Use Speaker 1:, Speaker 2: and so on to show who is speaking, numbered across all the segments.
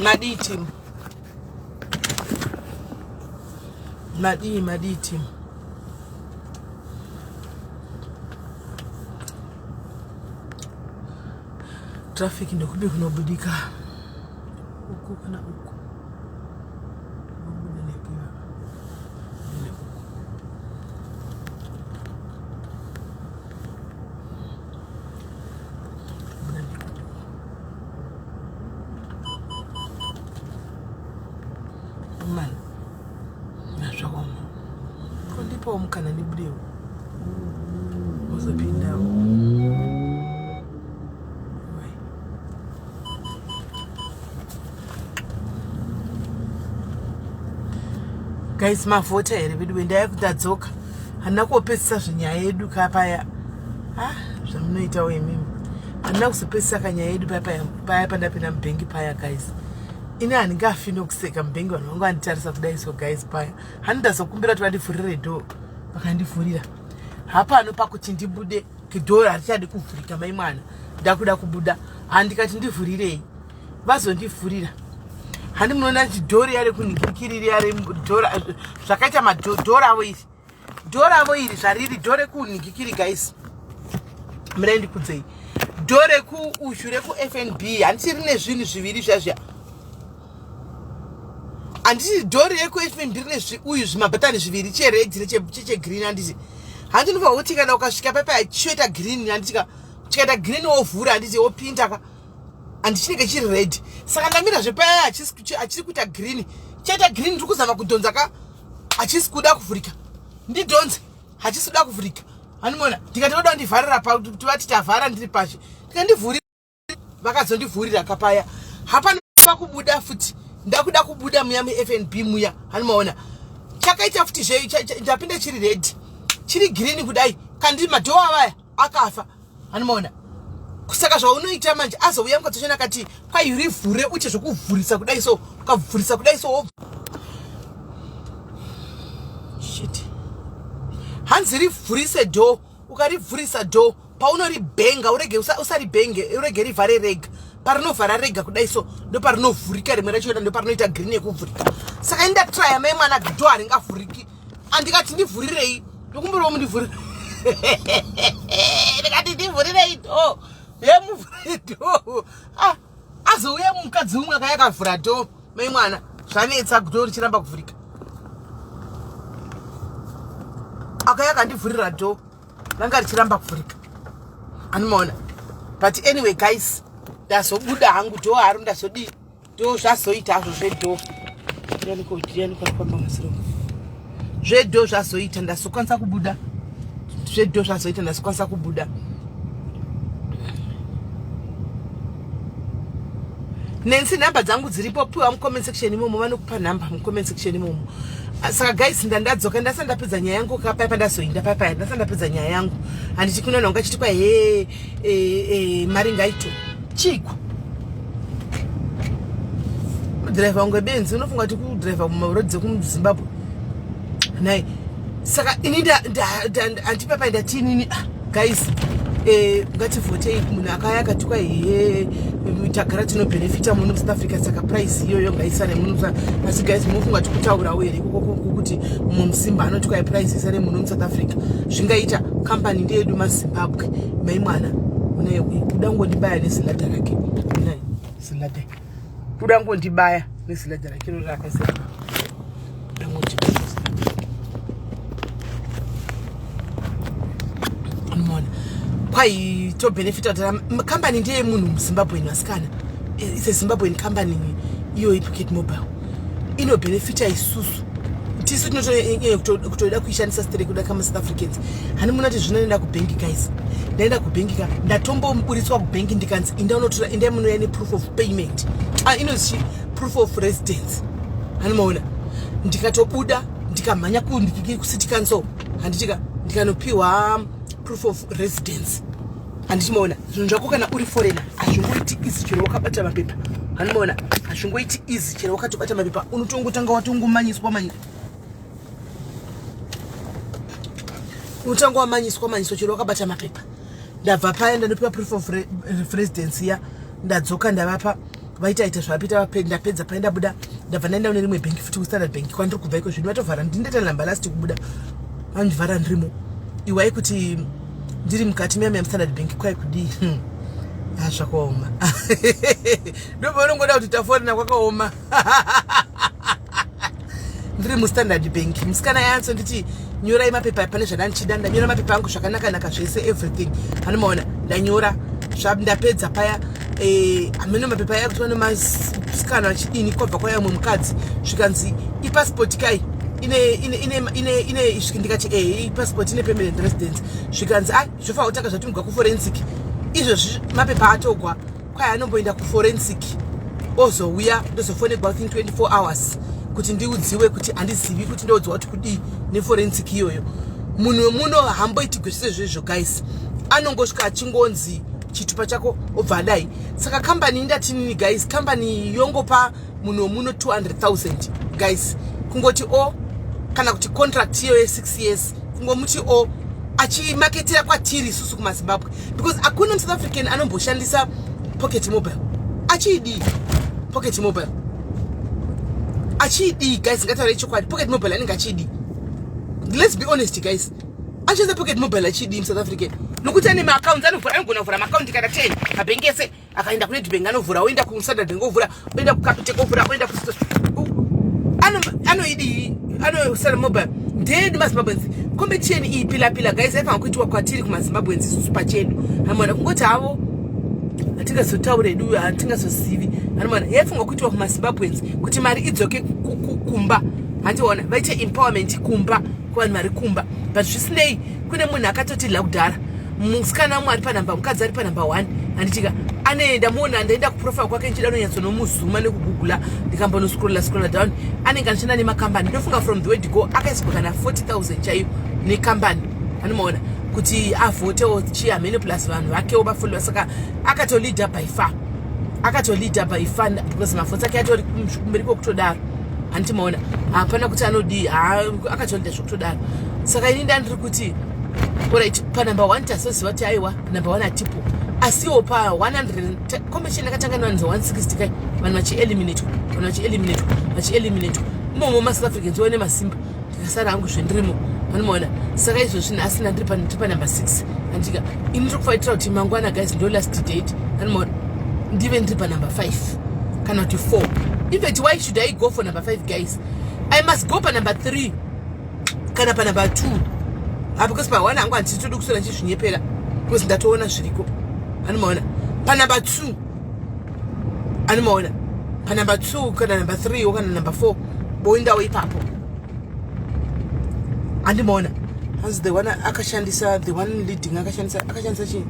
Speaker 1: Madii team? Madii madii team? Traffic ndekupi kunobudika? Uku kana uku? Unobuda nepi? Neuku. Buda neuku. Man, zvakaoma. Ko ndipawo mukana ndibudewo. Wozopindawo. Guys, mavhota here veduwe? Ndaya kutadzoka. Handina kuopedzisa zvenyaya yedu kapaya. Ah, zvamunoitawo imimi. Handina kuzopedzisa kanyaya yedu paya paya pandapinda mubhengi paya guys. Ini handingafi nokuseka mubhengi vanhu vangu vanditarisa kudai so guys paya. Handi ndazokumbira kuti vandivhurire door. Vakandivhurira. Hapano pakuti ndibude door harichadi kuvhurika mai mwana. Ndakuda kubuda. Handikati ndivhurirei. Vazondivhurira. Handi munoona kuti door riya rekunhingirikiri riya redhora zvakaita madhora avo iri. Door ravo iri zvariri door rekunhingikiri guys. Mirai ndikudzei. Door rekuuzhu rekuFNB handiti rine zvinhu zviviri zviya zviya. Handiti door rekuFNB rine uyu zvimabhatani zviviri chered nechegreen handiti. Handiti unofanira kuti kana ukasvika paipa chichoita green handiti ka chikaita green wovhura handiti wopinda ka handiti chinenge chiri red. Saka ndamira zvepaya hachisi kuita green. Chaita green ndiri kuzama kudhonza ka hachisi kuda kuvhurika ndidhonze hachisi kuda kuvhurika hanimona ndikati voda kundivharira kuti vati tavhara ndiri pashe ndikandivhurira vakazondivhurira kapaya hapana pakubuda futi ndakuda kubuda muya mufnb muya hanimaona chakaita futi zve ndapinda chiri red chiri green kudai kandi madhoo avaya akafa Anomaona saka zvaunoita manje azouya mukadzi wachona akati kwai rivhure uche zvokuvhurisa kudai so ukavhurisa kudai so shit hanzi rivhurise do ukarivhurisa do paunoribhenga urege usaribhenge urege rivhare rega parinovhara rega kudai so ndoparinovhurika rimwe rachona ndoparinoita green yekuvhurika saka indatraya mai mwana do haringavhuriki andikati ndivhurirei ndokumbirawo mundivhurire ndikati ndivhurirei do yemuvhure do ah, azouya mukadzi umwe akaya akavhura do mai mwana zvanetsa do richiramba kuvhurika akaya akandivhurira do ranga richiramba kuvhurika anomaona but anyway guys ndazobuda hangu do haro ndazodii Do zvazoita hazvo zvedo. Zvedo zvazoita ndazokwanisa kubuda. Zvedo zvazoita ndazokwanisa kubuda. Nancy nhamba dzangu dziripo piwa mucomment section imomo vanokupa nhamba mucomment section imomo. Saka guys ndandadzoka ndasati ndapedza nyaya yangu kapaya pandazoinda paya paya ndasati ndapedza nyaya yangu. Handiti kuna vanhu vanga chiti kwa hee e, e, mari ngaito chiko kudhiraivha kunge benzi unofunga kuti kudhiraivha mumaroad dzekumuzimbabwe nhai saka ini handipapa ndati inini ah, guys eh, ngativhotei munhu akaya akatukwa heye tagara tinobhenefita muno musouth africa saka price iyoyo ngaisare muno asi guys munofunga kuti kutaurawo here kuti mumwe musimba anoti kwai price isare muno musouth africa zvingaita kambani ndeyedu mazimbabwe mai mwana unaye kuda ngondibaya neziladha rake unaye ziladha kuda ngondibaya neziladha rake rori rakasema kuda ngondibaya unoona kwai tobenefita kuti kambani ndeye munhu muzimbabwean vasikana it's a zimbabwean company iyoyi pocket mobile inobenefita isusu tisu tinotonyanya kutoda kuishandisa sterek kuda kama south africans hani muna kuti zvino ndaenda kubhengi guys ndaenda kubhengi ka ndatomboburitswa kubhengi ndikanzi inda unotora indai munouya neproof of payment ah, inozi proof of residence hani maona ndikatobuda ndikamhanya kucity council handitika ndikanopiwa proof of residence handichimaona zvinhu zvako kana uri foreigner hazvingoiti easy chero wakabata mapepa handimaona hazvingoiti easy chero wakatobata mapepa unotongotanga watongomanyiswa manyiswa unotanga wamanyiswa manyiswa chero wakabata mapepa ndabva paya ndanopiwa proof of residence ya ndadzoka ndavapa Vaita ita zvavapita, ndapedza paenda buda, ndabva ndaenda kune rimwe bhengi futi, kuStandard Bank kwandiri kubva iko zvino. Vatovhara, ndindaita namba last kubuda, vandivhara ndirimo. Iwai kuti ndiri mukati miyami yamuStandard Bank, kwai kudii? Zvakaoma. Ndopaunongoda kuti taforina, kwakaoma. Ndiri muStandard Bank, musikana yatso nditi nyorai mapepa pane zvandandichida. Ndanyora mapepa angu zvakanaka-naka zvese, everything anomaona ndanyora. Ndapedza paya, hameno mapepa aya kuti vanomasikana vachidini. Kwabva kwaya umwe mukadzi, zvikanzi ipasipoti kai ine? Ndikati e, ipasipoti ine permanent residence. Zvikanzi a, zvofanira kutanga zvatumigwa kuforensic. Izvozvi mapepa atogwa, kwai anomboenda kuforensic, ozouya, ndozofonegwa within 24 hours kuti ndiudziwe kuti handizivi kuti ndoudziwa kuti kudii neforensic iyoyo. Munhu wemuno hamboitigwe zvese zvezvo, guys. Anongosvika achingonzi chitupa chako, obva adai. Saka kambani indatinini, guys, kambani yongopa munhu wemuno 200 000, guys, kungoti o kana kuti contract iyoyo ye6 years, kungomuti o achimaketera kwatiri isusu kumaZimbabwe, because hakuna muSouth African anomboshandisa Pocket Mobile. Achiidii Pocket Mobile? Achiidii, guys? Ngataurei chokwadi, Pocket Mobile anenge achiidii? Let's be honest, guys. Achishandisa Pocket Mobile achiidii muSouth African? Nokuti ane maaccounts, anogona kuvhura maakaunti kana 10 mabhengi ese. Akaenda kuNedbank anovhura, oenda kuStandard Bank ovhura, oenda kuCapitec ovhura, oenda anoidii? Anosara mobile ndeyedu maZimbabweans. Competition iyi pilapila, guys, aifanira kuitiwa kwatiri kumaZimbabweans isusu pachedu. Hamana kungoti havo hatingazotaura edu, hatingazozivi. Anomana yaifunga kuitiwa kumaZimbabweans kuti mari idzoke kumba, handiona vaite empowerment kumba kuvanhu vari kumba. But zvisinei, kune munhu akatoti kudhara, musikana umwe ari panhamba, mukadzi ari panhamba 1, handitika ane ndamuona, ndaenda kuprofile kwake ndichida nonyatsonomuzuma nekugugula, ndikambonoscrolla scrolla down, anenge anoshanda nemakambani. Ndofunga from the word go akaiswa kana 40 000 chaiyo nekambani, anomaona kuti avhotewo chihamene plus vanhu vakewo vafollowa. Saka akatolida by far, akatolida by far, because mavhotsi ake atori kumberi kwekutodaro. Handiti maona, hapana kuti anodii, akatolida zvekutodaro. Saka ini ndandiri kuti alright, panumber 1 tasoziva kuti aiwa, number 1 hatipo, asiwo pa100 competition yakatanga nevanhu 160 kai, vanhu vachieliminatwa, vanhu vachieliminatwa, vachieliminatwa imomo. MaSouth Africans one masimba, ndikasara hangu zvendirimo, vanomaona. Saka izvozvi nhasi ndandiri panumber 6, andika ini ndiri kufaitira kuti mangwana, guys, ndo last date, anomaona, ndive ndiri panumber 5 kana kuti 4. In fact, why should I go for number 5, guys? I must go panumber 3 kana panumber 2, ha, because pa1 hangu handitodi kuswera ndichizvinyepera, because ndatoona zviriko. Anomaona panumber 2, anomaona panumber 2 kana number 3 kana number 4, boindawo ipapo. Andimaona hanzi the one akashandisa, the one leading akashandisa chii?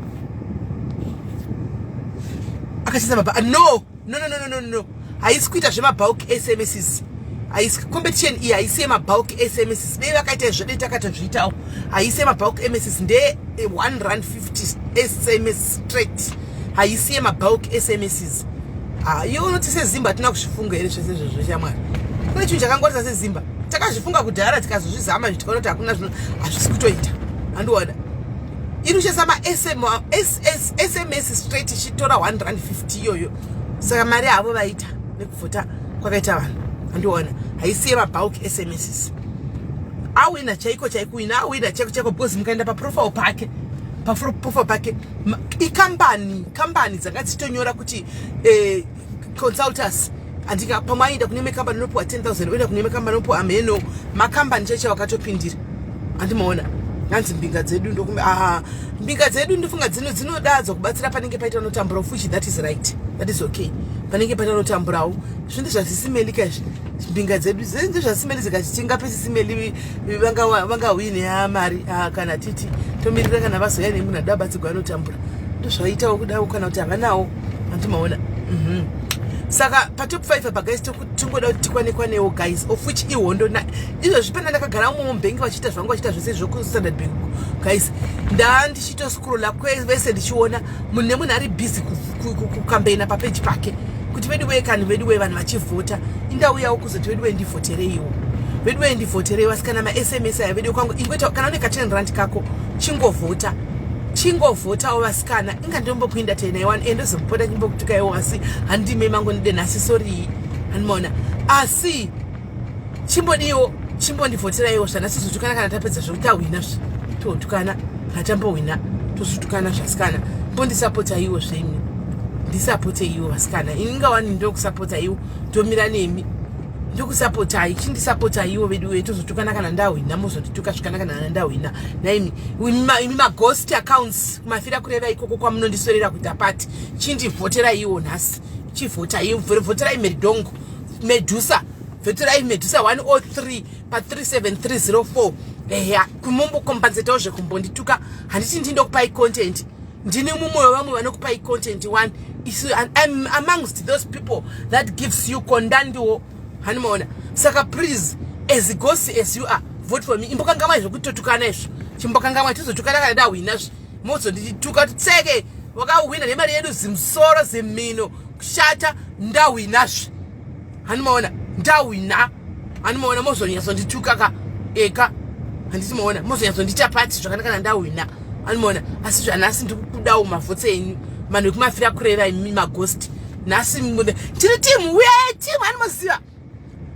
Speaker 1: Akashandisa maba. No, no, no, no, no, no, haisi kuita zvemabulk SMSs. Haisi competition iyi, haisi yemabulk SMSs. Dei vakaita izvo, dei takatozviitawo. Haisi yemabulk MSs, nde 1 rand 50 SMS straight. Haisi yemabulk SMSs. Iwe unoti sezimba hatina kuzvifunga here zvese izvozvo? Shamwari, kune chinhu chakangwarisa sezimba? Takazvifunga kudhara, tikazozvizama, tikaona kuti hakuna zvino, hazvisi kutoita. Handiona iri kushandisa maSMS straight, ichitora 1 rand 50 iyoyo. Saka mari havo vaita nekuvhota kwakaita vanhu. Handiona haisi yemabulk SMSs. Awina chaiko chaiko, wina, awina chaiko chaiko, because mukaenda paprofile pake, paprofile pake ikambani, kambani dzanga dzichitonyora kuti consultants. Andika pamwe aenda kune imwe kambani unopiwa 10 000, oenda kune imwe kambani unopiwa amheno. Makambani chaicho vakatopindira. Handimaona hanzi mbinga dzedu ndokumbe. Aha, mbinga dzedu ndofunga dzino dzinodadzo kubatsira panenge paita unotambura fuchi. That is right, that is okay. Panenge paita unotamburawo, zvinhu zvasisimeli izvi. Mbinga dzedu ndezvasimeli, zikati tingape sisimeli vangahwine mari kana titi tomirira kana vazoya nemunhu ada batsirwa anotambura, ndozvaitawo kudawo kana kuti havanawo. Handimaona. Saka patop 5 apa, guys, tingoda kuti tikwanekwanewo, guys, of which ihondo. Izvozvi pana ndakagara umo mubhengi vachiita zvangu, vachiita zvese zvokuStandard Bank, guys, ndaa ndichitoscrolla kwevese, ndichiona munhu nemunhu ari busy kukambeina papeji pake kuti vedu wee kani, vedu wee, vanhu vachivhota. Indauyawo kuzoti vedu wee, ndivhotereiwo, vedu wee, ndivhotereiwo. Asi kana maSMS aya, vedu kwangu ingoita kana une ka 10 rand kako, chingovhota. Chingovhotawo vasikana, inga ndombokuinda tenai wani, ende zombopota chimbokutukaiwo, asi handime mangu ndide nhasi, sorry, handimaona. Asi chimbodiwo, chimbondivhoteraiwo zvanhasi, zotukana kana tapedza zvekuti tahwina, zve totukana kana tambohwina, tozotukana zvasikana. Mbondisapotaiwo zvenyu, ndisapoteiwo vasikana. Ingawani ndokusapotaiwo, ndomira nemi, ndokusapotai, chindisapotaiwo vedu wee. Tozotukana kana ndahwina, mozondituka zvikana kana ndahwina. Naimi imi maghost accounts kumafira kureva ikoko kwamunondisorera kuita pati, chindivhoteraiwo nhasi, chivhotai, vhoterai Meridongo Medusa, vhoterai Medusa 103 pa37304. Eya, kumombokompansetawo zvekumbondituka, handiti ndindokupai content? Ndini mumwe wevamwe vanokupai content one. Isu I'm amongst those people that gives you kondandiwo, hanimaona? Saka please, as ghost as you are, vote for me. Imbokangamwai zvekutotukana izvo, chimbokangamwai, tizotukana kana ndahwina. Zve mozondituka kuti tseke wakahwina nemari yedu, zimusoro zimhino kushata. Ndahwinazve, hanimaona? Ndahwina, hanimaona? Mozonyatsondituka ka eka, handiti maona? Mozonyatsondiita pati zvakanaka kana ndahwina, hanimaona? Asi zvanhasi ndikukudawo mavhotsi enyu, vanhu vekumafira kureva, imi maghost. Nhasi tiri team, we are a team, hanimoziva?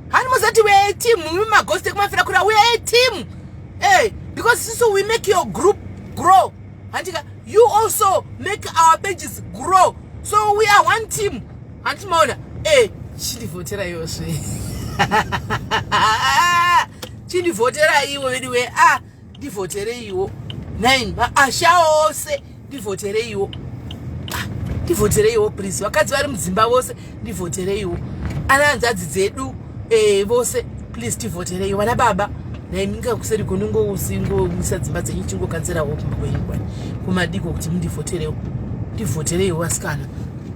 Speaker 1: Hanimoziva kuti we are a team? Imi maghost ekumafira kureva, we are a team. Hey, because sisu we make your group grow, handika? You also make our pages grow, so we are one team, handiti maona? E, chindivhotera iwozve, chindivhotera iwo vedu we. A, ndivhotereiwo nine maasha ose, ndivhotereiwo, ndivhotereiwo please. Vakadzi vari mudzimba vose, ndivhotereiwo. Ana hanzvadzi dzedu vose, please tivhotereiwo. Vana baba naiminga kuseri kunongousingoumisa dzimba dzenyu, chingokanzerawo kumba kwenyu kwani kumadiko kuti mundivhoterewo. Ndivhotereiwo vasikana,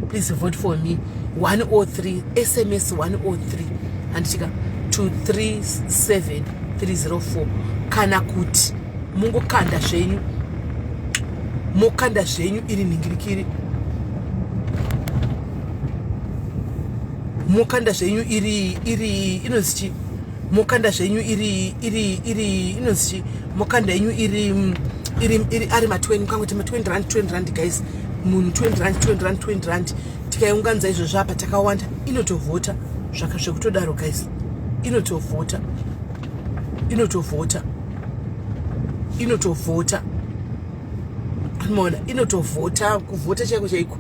Speaker 1: please vote for me. 103, SMS 103, handichika, 237304, kana kuti mungokanda zvenyu, mokanda zvenyu iri nhingirikiri, mokanda zvenyu iri inonzi chi, mokanda zvenyu iri inonzi chi, mokanda yenyu iri ari ma20, kangoti ma20 rand, 20 rand guys, munhu 20 rand, 20 rand, 20 rand. Tikaiunganidza izvozvo apa takawanda, inotovhota zvaka zvekutodaro guys, inotovhota, inotovhota, inotovhota, maona? Inotovhota, kuvhota chaiko chaiko,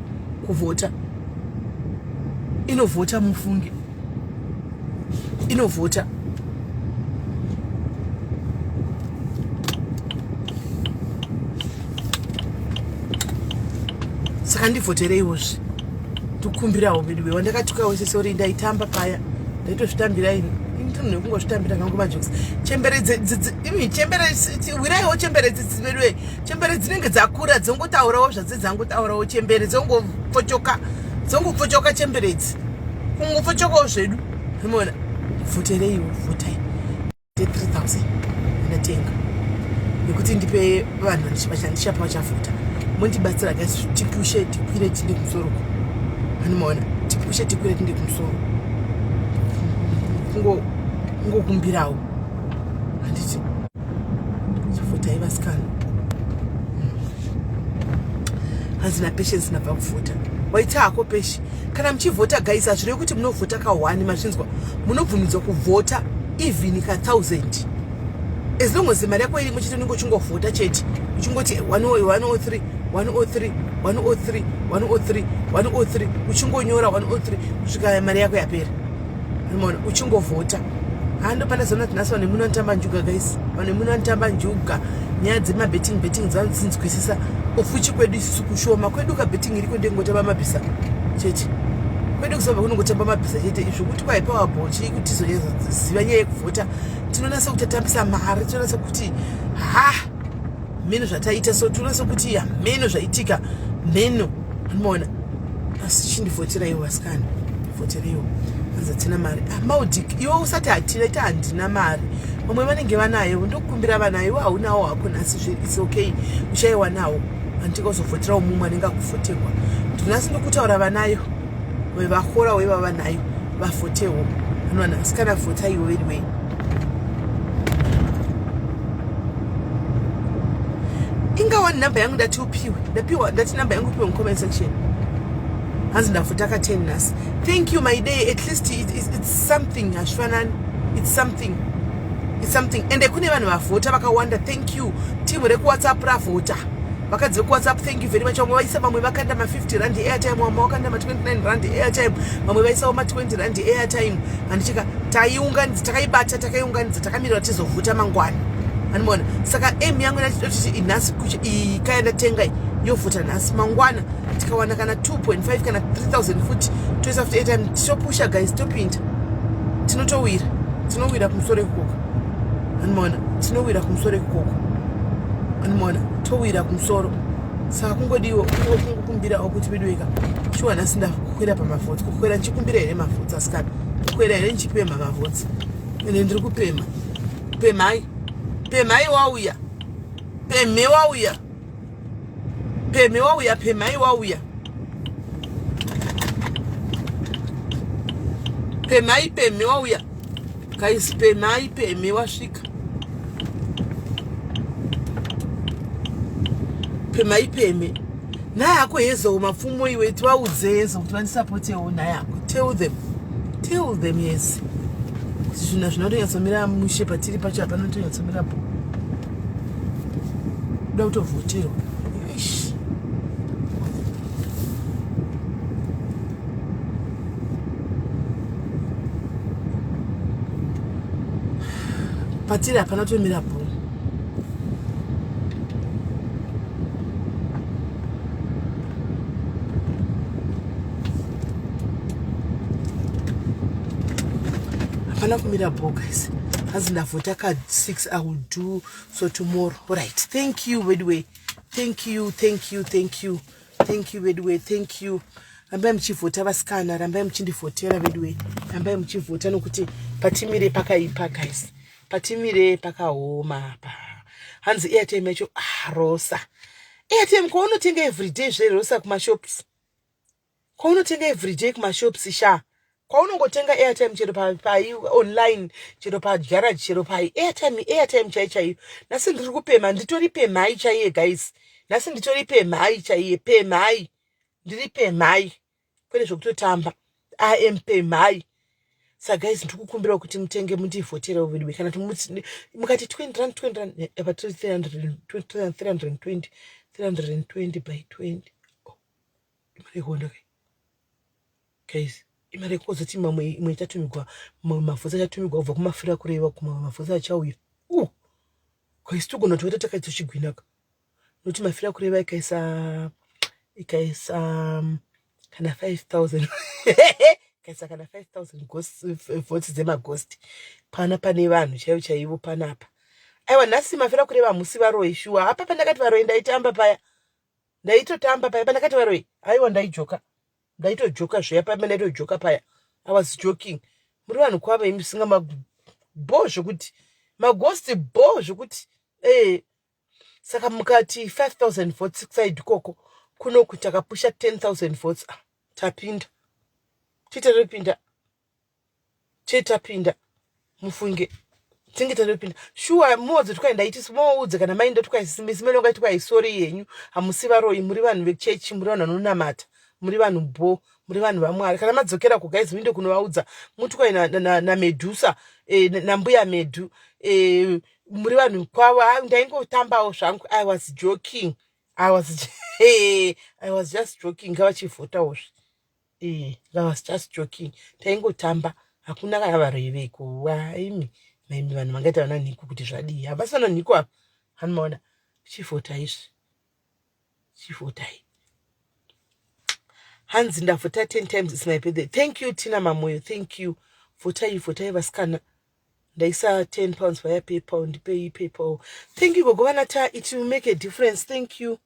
Speaker 1: kuvhota, inovhota, mufunge, inovhota. Saka ndivhotereiwozve, ndikukumbirawo veduwe. Wandakatuka wese, sorry, ndaitamba paya, ndaitozvitambira ini, ini tinhu nekungozvitambira kangu majokes. Chembere imi, chembere, wiraiwo chembere veduwe. Chembere dzinenge dzakura dzongotaurawo zvadzi dzangotaurawo, chembere dzongopfochoka, dzongopfochoka, chembere idzi kungopfochokawo zvedu, rimona? Vhotereiwo, vhotai. 3000 ndatenga nekuti ndipe vanhu vandichapa vachavhota. Mondibatsira guys, tipushe, tikwire, tinde kumusoro ko, anomaona? Tipushe, tikwire, tinde kumusoro. Kungokumbirawo, handiti? Chivhotai vasikana. Hanzi naPatience, nabva kuvhota, waita hako peshi. Kana muchivhota guys, hazvirevi kuti munovhota ka1, mazvinzwa? Munobvumidzwa kuvhota even ka1000, as long as mari yako irimo chete. Unenge uchingovhota chete, uchingoti 103, 103, 103, 103, 103, uchingonyora 103 kusvika mari yako yapera, unoona? Uchingovhota. Hando pandazona kuti nhasi vanhu vemuno vanotamba njuga guys, vanhu vemuno vanotamba njuga. Nyaya dzemabetting, betting dzanodzinzwisisa ofuchi. Kwedu isusu kushoma kwedu kabetting iriko, ndengotamba mabhisa chete. Kwedu kusabva kunongotamba mabhisa chete. Izvo kuti kwai powerball chii, kuti tizoziva nyaya yekuvhota, tinonasa kuti tatambisa mari, tinonasa kuti ha mheno zvataita, so tinonasa kuti hameno zvaitika, mheno, anomaona? Asi chindivhoteraiwo vasikana, vhotereiwo. Hanzi hatina mari. Ah, Maudik, iwe usati hatina, ita handina mari. Vamwe vanenge vanayo, ndokumbira vanayo. Iwe haunawo hako nhasi, zve it's okay, uchaiwanawo. Handikazovhoterawo mumwe anenge akuvhoterwa. Ndinasi ndokutaura vanayo, vevakora weva vanayo, vavhotewo. Anowana vasikana, vhotaiwo anyway. Inga wani namba yangu ndati upiwe. Ndapiwa ndati namba yangu upiwe mucomment section. Hanzi ndavhota ka 10 nhasi. Thank you my day. At least it's something hazvifanani. It's something. It's something. Ende kune vanhu vavhota vakawanda. Thank you. Team rekuWhatsApp ravhota. Vakadzi vekuWhatsApp thank you very much. Vamwe vaisa vamwe vakanda ma 50 rand airtime, vamwe vakanda ma 29 rand airtime, vamwe vaisawo ma 20 rand airtime. Handichika taiunganidza takaibata takaiunganidza takamirira tizovhota mangwana. Animoona. Saka aim yangu ndachitoti nhasi iyi kaya ndatenga yovhota nhasi mangwana tikawana kana 2.5 kana 3000 futi toisa futi airtime topusha guys topinda tinotowira tinowira kumusoro ikoko animoona tinowira kumusoro ikoko animoona towira kumusoro saka kungodiwo kungokumbirawo kuti veduweka shuwa nhasi ndakwira pamavhotsi kukwira ndichikumbira here mavhotsi asikana kukwira here ndichipemha mavhotsi ende ndiri kupemha pemhai pemhai wauya pemhe wauya pemhe wauya pemhai wauya pemhai pemhe wauya guys pemhai pemhe wasvika pemhai pemhe nhai hako hezo mapfumo iwe tivaudze hezo kuti vandisapotewo nhai hako tell them tell them yes kuti zvinhu zvinotonyatsomira mushe patiri pacho hapanotonyatsomira po kuda kutovhoterwa Eish. Patiri hapana kutomira bho. Hapana kumira bho guys. Hanzi ndavhota ka 6 I will do so tomorrow. All right. Thank you weduwe. Thank you, thank you, thank you. Thank you weduwe. Thank you. Rambai muchivhota vasikana, rambai muchindivhotera veduwe. Rambai muchivhota nokuti patimire pakaipa guys. Patimire pakaoma pa. Hanzi airtime yacho ah Rosa. Airtime kwaunotenga everyday zve Rosa kumashops. Kwaunotenga everyday kumashops sha. Kwaunongotenga airtime chero pa, pa online chero pa garage chero pai airtime airtime chai chaiyo. Nhasi ndiri kupema nditori pemhai chaiye guys. Nhasi nditori pemhai chaiye pemhai. Ndiri pemhai. Kwete zvekutotamba. I am pemhai. Sa guys ndikukumbira kuti mutenge mundivhoterewo veduwe kana mukati 20 rand 20 rand apa 320 320 320 by 20. Oh, imari yekuonda kai. Guys, imari yekozoti mamwe imwe ichatumigwa mamwe mavhotsi achatumigwa kubva kumafira kureva kumamwe mavhotsi achauya. Guys, togona kutoita takaitsochigwinaka. Nokuti mafira kureva ikaisa ikaisa kana 5000 ikaisa kana 5000 votes dzemaghost pana pane vanhu chaivo chaivo panapa. Aiwa nhasi mafira kureva hamusi varoyi shuwa. Apa pandakati varoyi ndaitamba paya. Ndaitotamba paya pandakati varoyi. Aiwa ndaijoka. Ndaitojoka zviya paya ndaitojoka paya. I was joking. Muri vanhu kwavo imi singa mabho zvekuti maghost bho zvekuti eh saka mukati 5000 votes side ikoko kunoku takapusha 10000 votes ah, tapinda tite topinda tite tapinda mufunge tinge tatopinda shuwa muodze twai ndaiti moudze kana mai ndotwai simenonga twai sorry yenyu hamusi varoyi muri vanhu vechechi muri vanhu vanonamata muri vanhu bho muri vanhu vamwari kana madzokera kuguys muinde kunovaudza mutwai namedusa na, na eh, nambuya medu eh, muri vanhu kwavo ndaingotambawo zvangu I was joking I was, hey, I was just joking ngavachivhotawo zve eh, I was just joking taingotamba hakuna kana varoyi veko waimi maimi vanhu vangaita vana nhiko kuti zvadii havasi vana nhiko ava hanimaona chivhota izvi chivhotai hanzi ndavhota 10 times is my birthday thank you Tina Mamoyo thank you vhotai vhotai vasikana ndaisa 10 pounds vaya PayPal ndipei PayPal thank you gogo vanata it will make a difference thank you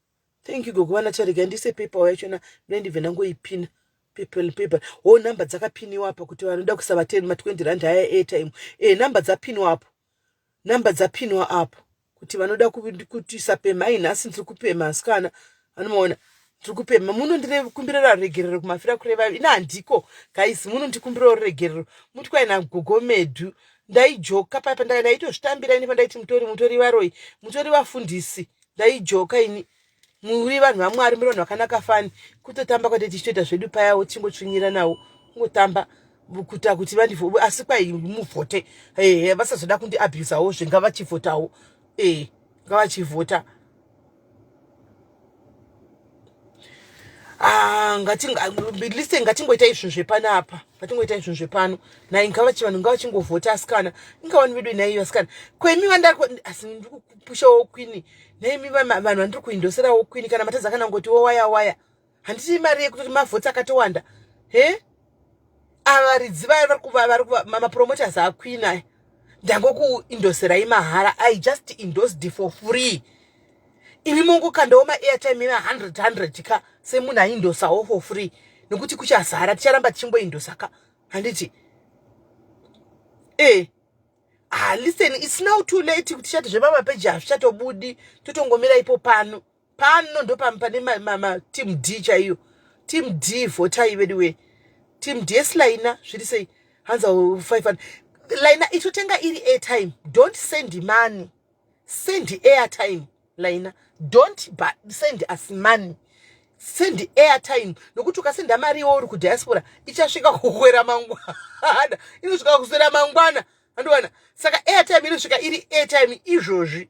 Speaker 1: thank you gogo vanata rega ndiise PayPal yachona ndine ndibve ndangoipina PayPal PayPal ho number dzakapiniwa apa kuti vanoda kuisa va 10 ma 20 rand aya airtime eh number dzapinwa apo number dzapinwa apo kuti vanoda kutisa pemhai nhasi ndiri kupema asikana anomaona ndiri kupema munondikumbirira ruregerero kumafira kureva ina handiko guys munondikumbirira ruregerero muti kwai nagogo medu ndaijoka paya pandaka ndaitozvitambira ini pandaiti mutori mutori varoyi mutori vafundisi. Ndaijoka ini. Muri vanhu vaMwari, muri vanhu vakanaka fani. Kutotamba kwate tichitoita zvedu payawo tichingotsvinyira nawo. Kungotamba kuita kuti vandivho asi kwai muvhote. Eh, vasazoda kundi abusawo zve ngavachivhotawo. Eh, ngavachivhota. Ah, ngati listen ngatingoita izvo zvepanapa ngatingoita izvo zvepano nai ngavachi vanhu ngavachingovhota asikana inga vanhu vedu nai vasikana kwemi vandari asi ndiri kupushawo kwini naimi vanhu vandiri kuindoserawo kwini kana matadza kana ngotiwo waya waya handiti mari yekutoti mavhoti akatowanda he ava varidzi vaya vari kuva vari kuva mapromoters akwini aya ndangokuindoserai mahara i just endorsed for free imi mongokandawo maairtime ema 100 100 ka semunhu aindosawo for free nekuti kuchazara ticharamba tichimboindosa ka handiti e ah, listen it's now too late kuti tichati zvemamapeji hazvichatobudi totongomira ipo pano pano ndopane mateam d chaiyo team d votai veduwe team d esilaina zviri sei hanza 500 laina itotenga iri airtime don't send money send airtime laina don't send us money send airtime nokuti ukasenda mari iwo uri kudiaspora ichasvika kukwera mangwana inosvika kuswera mangwana andiwana saka airtime inosvika iri airtime izvozvi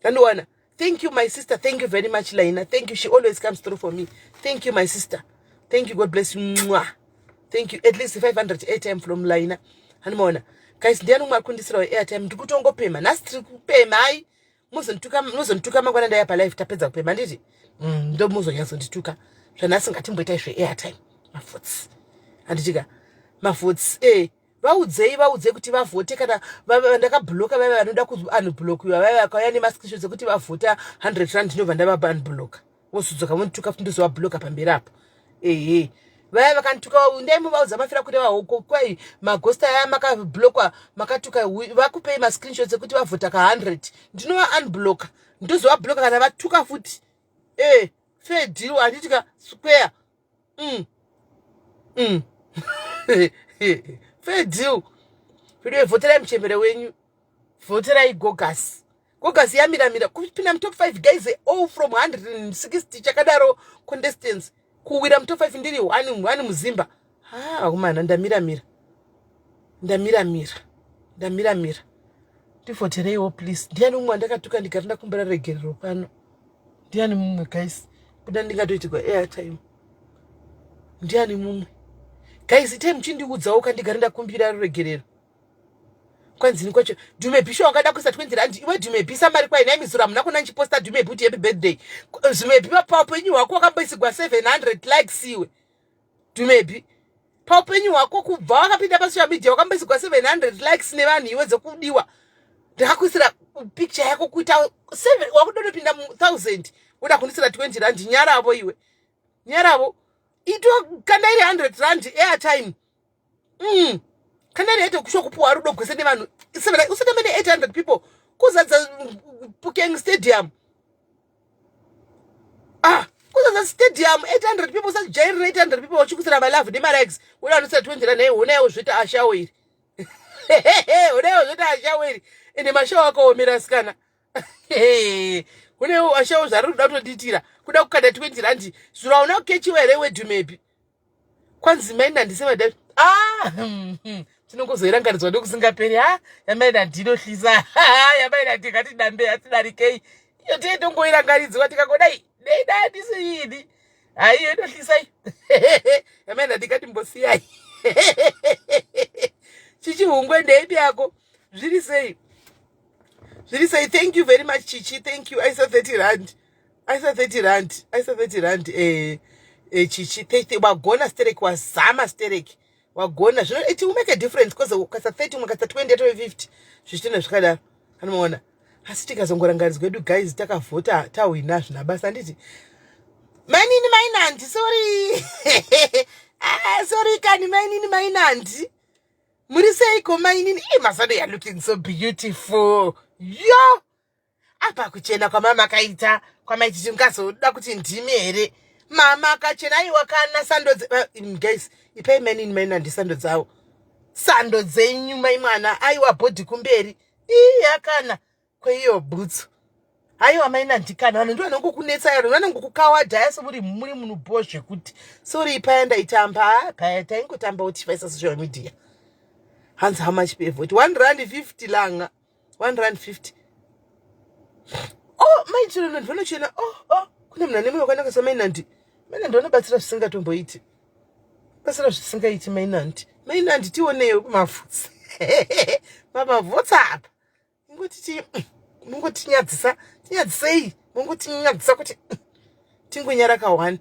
Speaker 1: andiwana thank you my sister thank you very much laina thank you she always comes through for me thank you my sister thank you god bless you Mwah. Thank you at least 500 airtime from laina handimaona guys ndiani umwe akundisirawo airtime ndiri kutongopema nhasi tiri kupema ai muzondituka mangwana ndaya palive tapedza kupema handiti mm, ndo muzonyatsondituka zvanhasi ngatimboitai zveairtime mafutsi handitika mafutsi e eh, vaudzei vaudzei kuti vavhote kana ndakabloka vaiva vanoda kuunblockiwa vaiva vakauya nemascreenshots ekuti vavhota 100 rand ndinobva ndavaunblocka vozodzoka vondituka futi ndozovabloka pamberi apo ehe vaya vakandituka ndai muvaudza mafira kureva hoko kwai magosta aya makablokwa makatuka vakupei mascreenshots ekuti vavhota ka 100 ndinova unblocka ndozovabloka kana vatuka futi e fair deal handiti ka square mm. Mm. fair deal veduwe vhoterai muchembere wenyu vhoterai gogasi gogasi yamiramira kupinda mutop 5 guys all from 160 chakadaro contestants kuwira mutop 5 ndiri one one muzimba ha vakomana ndamiramira ndamiramira ndamiramira ndivhotereiwo please ndiani umwe wandakatuka ndigara ndakumbira regerero pano ndiani mumwe guys kuda ndingatoitirwa airtime ndiani mumwe guys itai muchindiudzawo kandigare ndakumbira ruregerero kwanzini kwacho dhumebhisho wakada kuisa 20 rand iwe dhumebhisa mari kwai nhai mizura hamuna kuna ndichiposta dhumebhi kuti happy birthday zumebhi paupenyu hwako wakamboisigwa 700 likes iwe dhumebhi paupenyu hwako kubva wakapinda pasocial media wakamboisigwa 700 likes nevanhu iwe dzekudiwa ndakakuisira picture yako kuita wakudonopinda mu 1000 woda kundisira 20 rand nyaravo iwe nyaravo ito kanda iri 100 rand airtime mm. kana iri hete kusho kupuwa rudo gwese nevanhu usati mene 800 people kuzadza Pukeng stadium ah kuzadza stadium 800 people usajairira 800 people vachikusira malove nemalikes wena anosira 20 rand honaiwo zvoita ashawo iri honaiwo zvoita ashawo iri ende mashawo akaomera sikana unewo ashawo zvari kuda kutondiitira kuda kukanda 20 rand zuro hauna kukechiwa here wedhumebi kwanzi mai nandi sevada ah hmm, tinongozoirangaridzwa ndokusingaperi ha yamai nandi inohlisa yamai nandi ngatidambe atidarikei iyo tee tongoirangaridzwa tikangodai dei dai ndisiini haiyo inohlisa iyo yamai nandi ngatimbosiyai chichihungwe ndeipi yako zviri sei zviri sei thank you very much chichi thank you aisa 30 rand aisa 30 rand aisa 30 rand eh, eh, chichi wagona sterek wazama sterek wagona zvino it will make a difference because ukaisa 30 umwe ukaisa 20 yatove 50 zvichitenda zvakadaro anomaona asi tikazongorangaridzwa edu guys takavhota tahwina zvina basa handiti mainini mainandi sorry ah, sorry kani mainini mainandi muri seiko mainini e mazano ya looking so beautiful yo apa kuchena kwamama kaita kwamaiti tingazoda kuti ndimi here mama akachena aiwa kana sando uh, guys ipai mainini mainandi sando dzavo sando dzenyu mai mwana aiwa bhodhi kumberi iya kana kweiyo bhutsu Haiwa mainandikana, vanhu ndo vanongokunetsa yaro, vanongokukawadhaya semuri muri munhu bho zvekuti sorry. Paya ndaitamba, paya taingotamba tichivaisa social media. Hanzi, "How much per vote?" R1.50 langa, R1.50. Oh, maichireno ndivanochena. Oh, kune munhu ane mwoyo wakanaka samainandi. Mainandi vanobatsira zvisingatomboiti, batsira zvisingaiti. Mainandi, mainandi, tioneyo pamavhutsi, pamavhutsi apa. Ingotiti mungotinyadzisa, tinyadzisei, mungotinyadzisa kuti tingonyara ka1.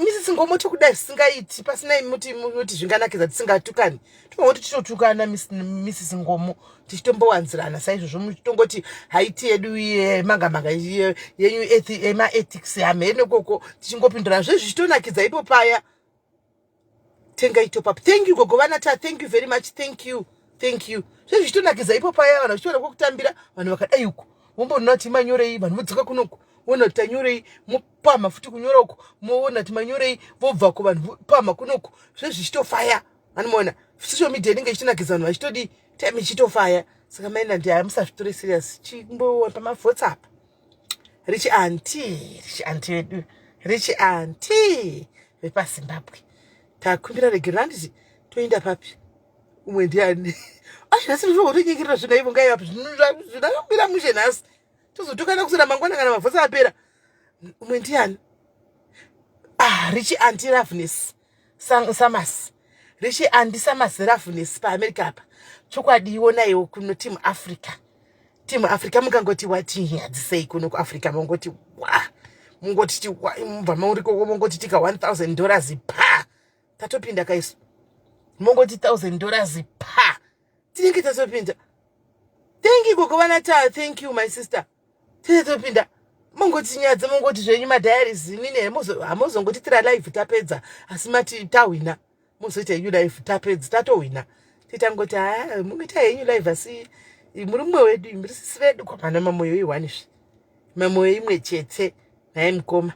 Speaker 1: Misisi Ngomoti, kudai zvisingaiti pasina muti muti zvinganakidza tisingatukani. Tongoti titotukana, Misisi Ngomo, tichitombowanzirana saizvozvo, muchitongoti haiti yedu manga manga yenyu emaethics hamhene koko, tichingopindurana zvezvi, zvichitonakidza ipo paya. Tengai top up. Thank you, gogo vanata. Thank you very much. Thank you, thank you. Zvezvi zvichitonakidza ipo paya, vanhu vachitoona kwekutambira. Vanhu vakadai uko vomboona kuti manyorei, vanhu vodzoka kunoku voona kuti tanyorei, mopamha futi kunyora uko, moona kuti manyorei, vobvako vanhu vopamha kunoku. Zvezvi zvichitofaya, anomaona social media inenge ichitonakidza vanhu vachitodi time ichitofaya. Saka mainandi aya, musazvitore serious. Chimbo pamavhotsi apa, richi anti, richi anti vedu, richi anti vepaZimbabwe, takumbira regero. Handiti toenda papi? Umwe ndiani? Azvinhasi ndinogotonyengerera zvinhu aivo ngaivapo zvinakambira mushe nhasi, tozotokana kusera mangwana kana mavhotsi apera. Umwe ndiani? Ah, richi anti Ravnes Samas, richi anti Samas Ravnes paAmerica apa. Chokwadi, ionaiwo kuno Team Africa, Team Africa. Mukangoti watinyadzisei kuno kuAfrica, mongoti wa, mungoti mubva maurikoko, mongoti tika $1000 pa tatopinda kaisu, mongoti $1000 pa tinenge tatopinda. Thank you, gogo vanata. Thank you, my sister. Tinenge topinda. Mongotinyadza, mongoti zvenyu madiaries nini, hamuzongotitira live tapedza, asi mati tahwina, mozoita henyu live tapedza, tatohwina. Titangoti ha, mungoita henyu live, asi muri mumwe wedu, muri sisi vedu. Kwamana mamoyo iwanizve, mamoyo imwe chete naye mukoma.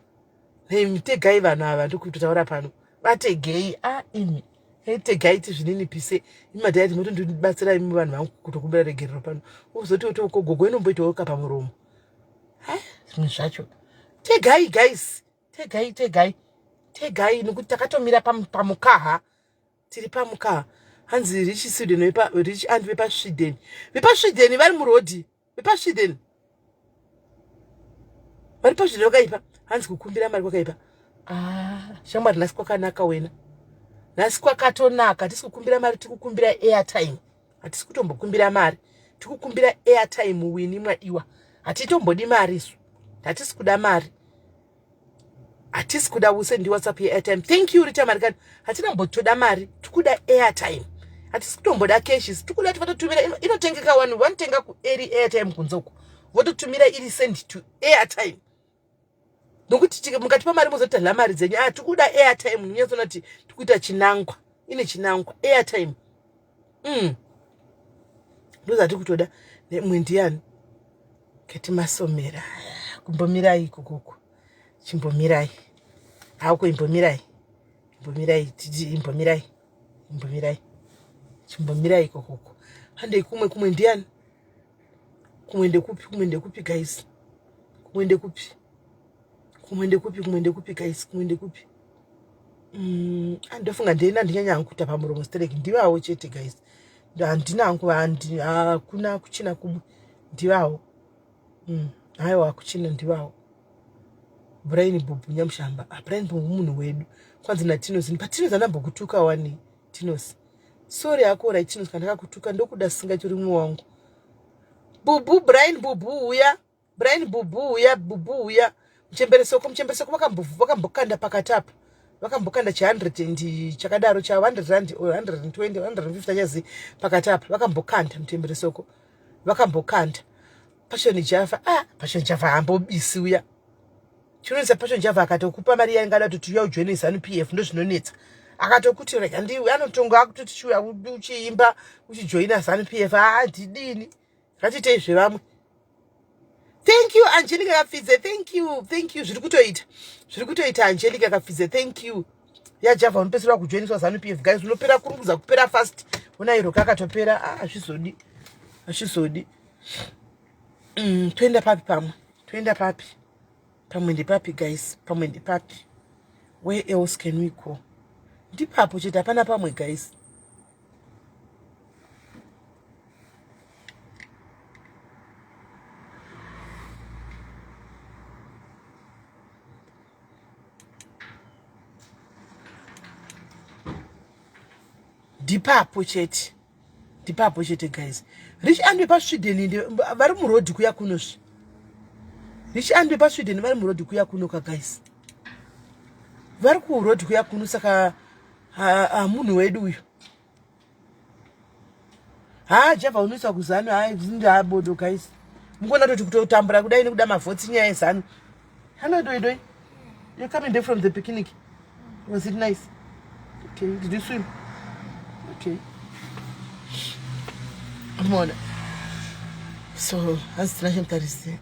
Speaker 1: Tegai vanhu ava, ndikutotaura pano, vategei. A imi, tegai, tizvininipise. Imadhayati motondibatsira imi vanhu vangu kutokumbira regerero pano, uzoti gogo inomboitawo kapamuromo. Zvimwe zvacho tegai, guys, tegai, tegai, tegai, nekuti takatomira pamukaha, tiri pamukaha. Hanzi richi Sweden, richi andi vepaSweden, vepaSweden vari murodhi, vepaSweden vari pasweden vakaipa. Hanzi kukumbira mari kwakaipa. Ah, shamwari, nhasi kwakanaka wena, nhasi kwakatonaka. Hatisi kukumbira mari, tikukumbira airtime. Hatisi kutombokumbira mari, tikukumbira airtime. Wini mwadiwa, hatitombodi mari isu, hatisi kuda mari, hatisi kuda. Usendi WhatsApp yeairtime. Thank you, Rita Marikani. Hatina kumbotoda mari, tikuda airtime. Hatisi kutomboda cash, tikuda kuti vatotumira. Inotengeka, vanhu vanotenga kueri airtime kunze uko, vototumira iri send to airtime, nokuti mukatipa mari mozoti tadla mari dzenyu. A, tikuda airtime. Unyatsona kuti tikuita chinangwa, ine chinangwa airtime. Ndozatiri kutoda. Nemwe ndiani? Kati Masomera, kumbomirai ikokoko, chimbomirai hako, imbomirai, imbomirai, imbomirai, imbomirai, chimbomirai ikokoko. Handei kumwe. Kumwe ndiani? Kumwe ndekupi? Kumwe ndekupi, guys? Kumwe ndekupi? Kumwe ndekupi? Kumwe ndekupi, guys? Kumwe ndekupi? Ndofunga ndena ndinyanya hangu kuita pamuromo stereki. Ndivawo chete, guys, handina hangu, hakuna kuchina kumwe, ndivawo. Haiwa, hakuchina, ndivawo. Brian Bhubhu Nyamushamba. Ah, Brian Bhubhu munhu wedu. Kwanzi naTinos, paTinos andambokutuka wani. Tinos, sorry hako. Right, Tinos, kana ndakakutuka, ndokuda singatori mumwe wangu. Bhubhu, Brian Bhubhu, uya. Brian Bhubhu, uya. Bhubhu, uya. Muchemberesoko, muchemberesoko vakambokanda pakati apa, vakambokanda chi100 and chakadaro, cha100 rand or 120, 150 achazi pakati apa vakambokanda. Muchemberesoko vakambokanda. Passion Java, ah, Passion Java hambobisi uya. Chinonetsa, Passion Java akatokupa mari yaingada kuti uya ujoine ZANU PF, ndo zvinonetsa. Akatokuti rega ndi anotonga akutoti chiuya uchiimba uchijoina ZANU PF. Ah, ndidini, ngatiitei zvevamwe. Thank you, Angelica Kapfidze. Thank you, thank you. Zviri kutoita, zviri kutoita. Angelica Kapfidze, thank you. YaJava unopedzisira kujoiniswa ZANU PF, guys. Unopera kurumudza kupera fast. Unairoka akatopera. Hazvizodi, hazvizodi. Toenda papi pamwe? Toenda papi? Pamwe ndepapi guys? Pamwe ndepapi? Where else can we go? Ndipapo chete, hapana pamwe guys. Ndipapo chete. Ndipapo chete guys. Rich Andwe paSweden vari muroad kuya kuno zve. Rich Andwe paSweden vari muroad kuya kuno ka guys. Vari kuroad kuya kuno saka munhu wedu uyu. Haa Java unoiswa kuZanu haa ndabodo guys. Mukuona toti kutotambura kudai nekuda mavhotsi nyaya yeZanu. Hello doi doi. You're coming back from the picnic. Was it nice? Okay, did you swim? Okay. Mona. So, hanzi tina chemutarise.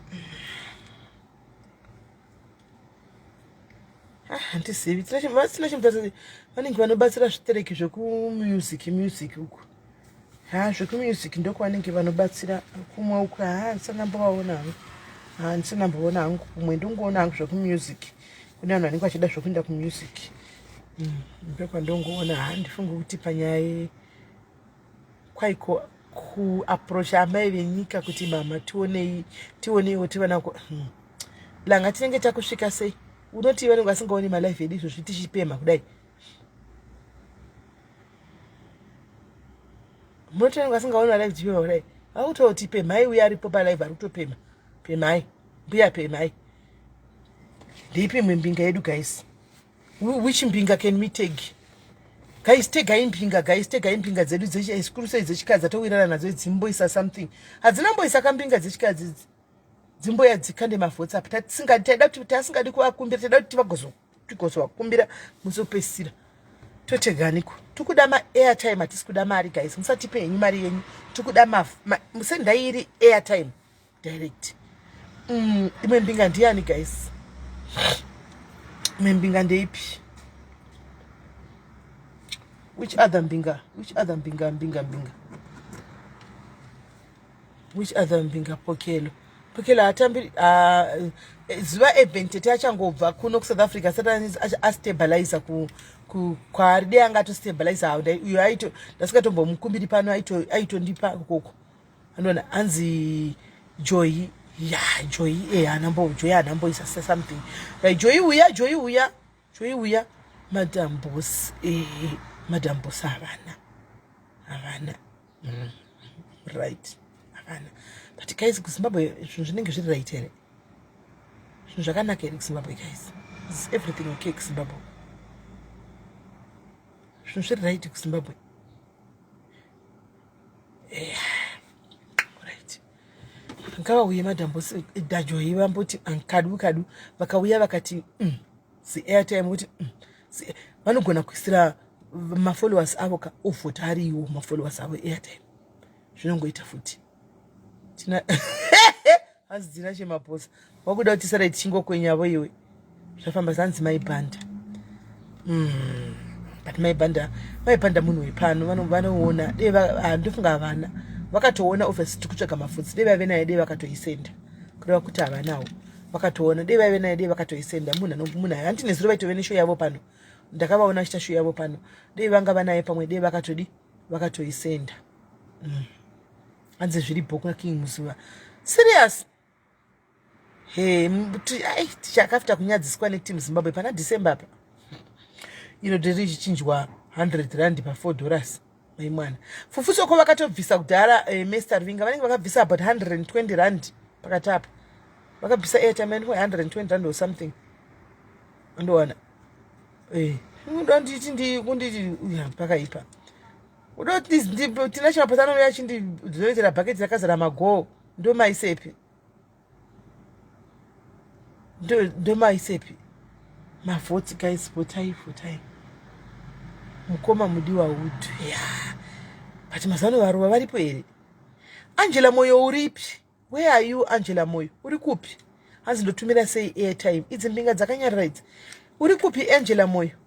Speaker 1: Ah, handizivi tina chemutarise vanenge vanobatsira zvitereki zvekumusic music uku. Ha zvekumusic ndokwanenge vanobatsira kumwe uku ha ndisana mbovaona hangu. Ha ndisana mboona hangu kumwe ndongoona hangu zvekumusic. Kune vanhu vanenge vachida zvekuenda kumusic. Mm, ndokwandongoona ha ndifunge kuti panyaya kwaiko kuaprocha amai venyika kuti mama tionei tioneiwo tivana hmm. Langa tinenge takusvika sei unoti vanenge vasingaoni malife edu izvozvi tichipemha kudai munoti vanenge vasingaoni malife tichipemha kudai vakutoti pemhai uye aripo palife ari kutopemha pemhai mbuya pemhai ndeipi imwe mbinga yedu guys which mbinga can we take guys tegai mbinga guys tegai mbinga dzedu dzechikuru sei dzechikadzi atowirana nadzo dzimboisa something hadzina mboisa kambinga dzechikadzi idzi dzimboya dzikande mavhotsi apa tasingadi taida kuti tasingadi kuvakumbira taida kuti tigozovakumbira musi wekupedzisira toteganiko tikuda maairtime hatisi kuda mari guys musatipe henyu mari yenyu tikuda musendai iri airtime direct mm, imwe mbinga ndiyani guys imwe mbinga ndeipi which other mbinga which other mbinga mbinga mbinga which other mbinga pokelo pokelo haatambiri ah, zuva eben tete achangobva kuno kusouth africa asati astabilizer kwaari dei anga atostabilizer uyo aito ndasingatombomukumbiri pano aitondipa koko anoona hanzi joy ya joy e eh, anambo joy anamboisa something right joy uya joy uya joy uya madam boss eh madam boss havana havana mm. right havana but guys kuzimbabwe zvinhu zvinenge zviri right here zvinhu zvakanaka here kuzimbabwe guys is everything okay kuzimbabwe zvinhu zviri right kuzimbabwe right ngavauye madam boss eh, dajoyi vamboti ah, kadu kadu vakauya vakati mm, ziairtime kuti mm, vanogona kuisira mafollowers avo ka ovhota ariwo mafollowers avo airtime zvinongoita futi tina hanzi dzina chemaposa wakuda kuti tisare tichingokwenyavo iwe zvafamba zanzi maibhanda mm. but maibhanda maibhanda munhu wepano vanoona dei ah, ndofunga havana vakatoona obviously tiri kutsvaga mafudzi dei vaive naye dei vakatoisenda kureva kuti havanawo vakatoona dei vaive naye dei vakatoisenda munhu munhu hanti nezuro vaitove neshow yavo pano ndakavaona vachiita show yavo pano dei vanga vanaye pamwe dei vakatodi vakatoisenda mm. Hanzi zviri bho kuna King Muzuva. Serious? Hey, ai tichakafita kunyadziswa neteam Zimbabwe pana December apa. Ino diri richichinjwa 100 rand pa 4 dollars. Mai mwana. Fufuso ko vakatobvisa kudhara eh, Mr. Ruvinga vanenge vakabvisa about 120 rand pakati apa. Vakabvisa airtime and 120 rand or something. Ndowana. Eh, ndonditi ndi kunditi pakaipa. Tina chimapasa anouya achindizoitira bhaketi rakazara magoo ndomaisepi ndomaisepi mavhoti guys votai votai mukoma mudiwa wood ya but mazano varuva varipo here angela moyo uripi where are you angela moyo uri kupi hanzi ndotumira sei airtime idzi mbinga dzakanyarara idzi uri kupi angela moyo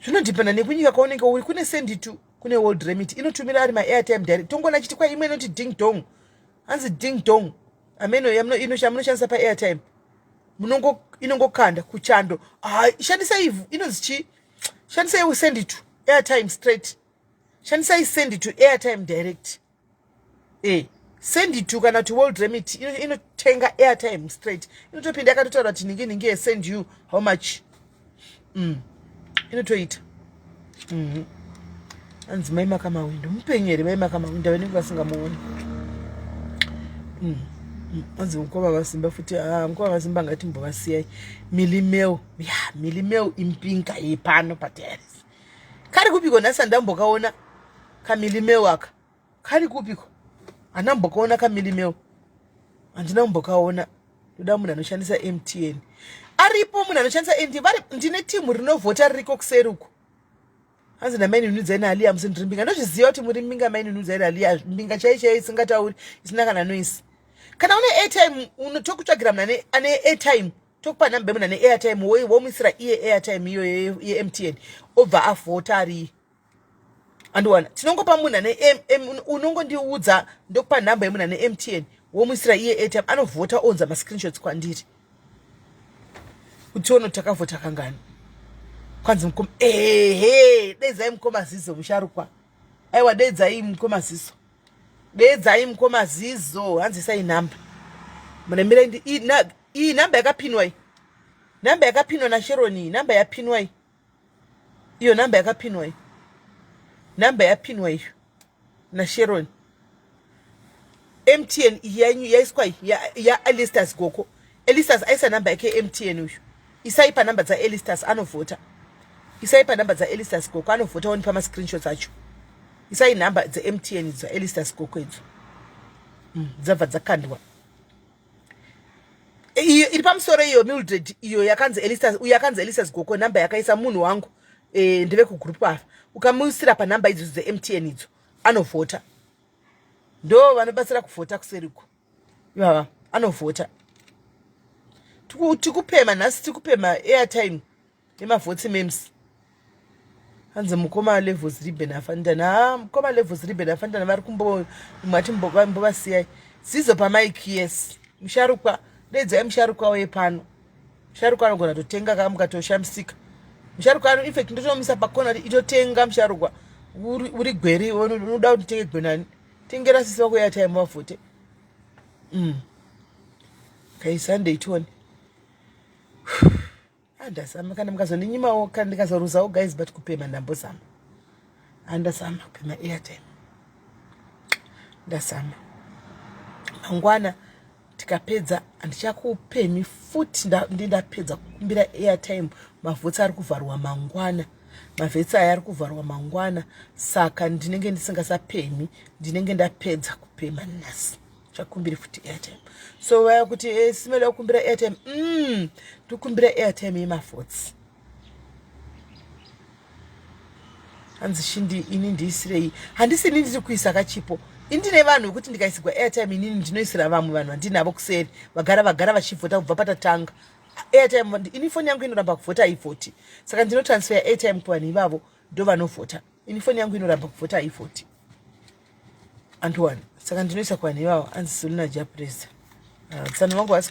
Speaker 1: zvinodhipenda nekunyika kwaunenge uri kune senditu kune world remit inotumira ari maairtime direct tongona chiti kwa imwe inoti ding dong hanzi ding dong Ameno yamunoshandisa paairtime munongo inongokanda kuchando. Ah, shandisai inonzi chii? Shandisai send to airtime straight. Shandisai send to airtime direct. Eh, send to kana kuti World Remit inotenga airtime straight. Inotopinda yakatotaura kuti ningi ningi send you how much. Inotoita. Anzi mai Makamawindo mupenyu here? Mai Makamawindo vanenge vasingamuoni. Anzi mukoma vaSimba futi. Ah, mukoma vaSimba ngatimbovasiyai. Milimeo ya Milimeo impinga yepano paterrace. Kari kupiko nhasi? Andambokaona kamilimeo aka. Kari kupiko? Handambokaona kamilimeo, handina kumbokaona. Ndoda munhu anoshandisa MTN. Aripo munhu anoshandisa MTN? Vari ndine timu rinovhota ririko kuseri uko. Hanzi namaini naAliya musi ndiri mbinga. Ndozviziva kuti muri mbinga, maini Nudzai naAliya, mbinga chai chai isingatauri, isina kana noise. Kana une airtime, tokutsvagira munhu ane airtime, tokupa nhamba yemunhu ane airtime, womuisira iye airtime iyo yeMTN, obva avhota ari andiwana. Tinongopa munhu ane, unongondiudza, ndokupa nhamba yemunhu ane MTN, womuisira iye airtime, anovhota, onza mascreenshots kwandiri kuti tione kuti takavhota kangani. Kwanzi mukoma, ehe, dedzai mukoma Zizo musharukwa. Aiwa, dedzai mukoma Zizo, dedzai mukoma Zizo. Hanzi isai nhamba munemirai. Iyi nhamba yakapinwa, iyi nhamba yakapinwa naSheroni. Iyi nhamba yapinwa iyi, iyo nhamba yakapinwa iyi, nhamba yapinwa iyo naSheroni. MTN iyi yaiswa yaAlistas Goko. Elistas aisa nhamba yake yeMTN uyu. Isai panhamba dzaElistas, anovhota. Isai panhamba dzaElistas Goko, anovhota, onipa mascreenshots acho. Isai nhamba dzeMTN dzaElistas Goko idzo. Dzabva dzakandwa iyo iri pamusoro iyo, Mildred, iyo yakanzi Elistas, uyo yakanzi Elistas Goko, nhamba yakaisa munhu wangu. Ndeve kugroup ava. Ukamuisira panhamba idzodzo dzeMTN idzo, anovhota. Ndo vanobatsira kuvhota kuseriko ivava, anovhota. Tikupema nhasi, tikupema airtime nemavhotsi memes. Hanzi mukoma Levels Riben afanitana. Ha, mukoma Levels Riben afanitana vari kumbo mati mbovasiyai. Zizo pamike. Yes, musharukwa, dedzai musharukwa wepano. Musharukwa anogona totenga kamukatoshamisika. Musharukwa ano, infact ndotomisa pakona kuti itotenga. Musharukwa uri gweri, unoda kuti tenge gwenani? Tengera sisi vako airtime vavhote. Kai Sunday tione. Andazama. Kana mukazondinyimawo, kana ndikazoruzawo guys, but kupema ndambozama. Andazama kupema airtime, ndazama. Mangwana tikapedza handichakupemi futi. Ndindapedza kukumbira airtime. Mavhotsi ari kuvharwa mangwana, mavhetsi aya ari kuvharwa mangwana, saka ndinenge ndisingasapemi. Ndinenge ndapedza kupema nhasi, chakumbiri futi airtime. So vaya kuti simela kukumbira airtime, tokumbira airtime yemavhotsi. Hanzi shindi, ini ndiisirei? Handisi ini ndiri kuisa kachipo. Indine vanhu vekuti ndikaisigwa airtime, inini ndinoisira vamwe vanhu vandinavo kuseri, vagara vagara vachivhota kubva patatanga airtime. Ini foni yangu inoramba kuvhota, haivhoti, saka ndinotransfer airtime kuvanhu ivavo, ndo vanovhota. Ini foni yangu inoramba kuvhota, haivhoti, andiwani, saka ndinoisa kuvanhu ivavo. Anzi Sulina Japresa. Ah, tsano vangu,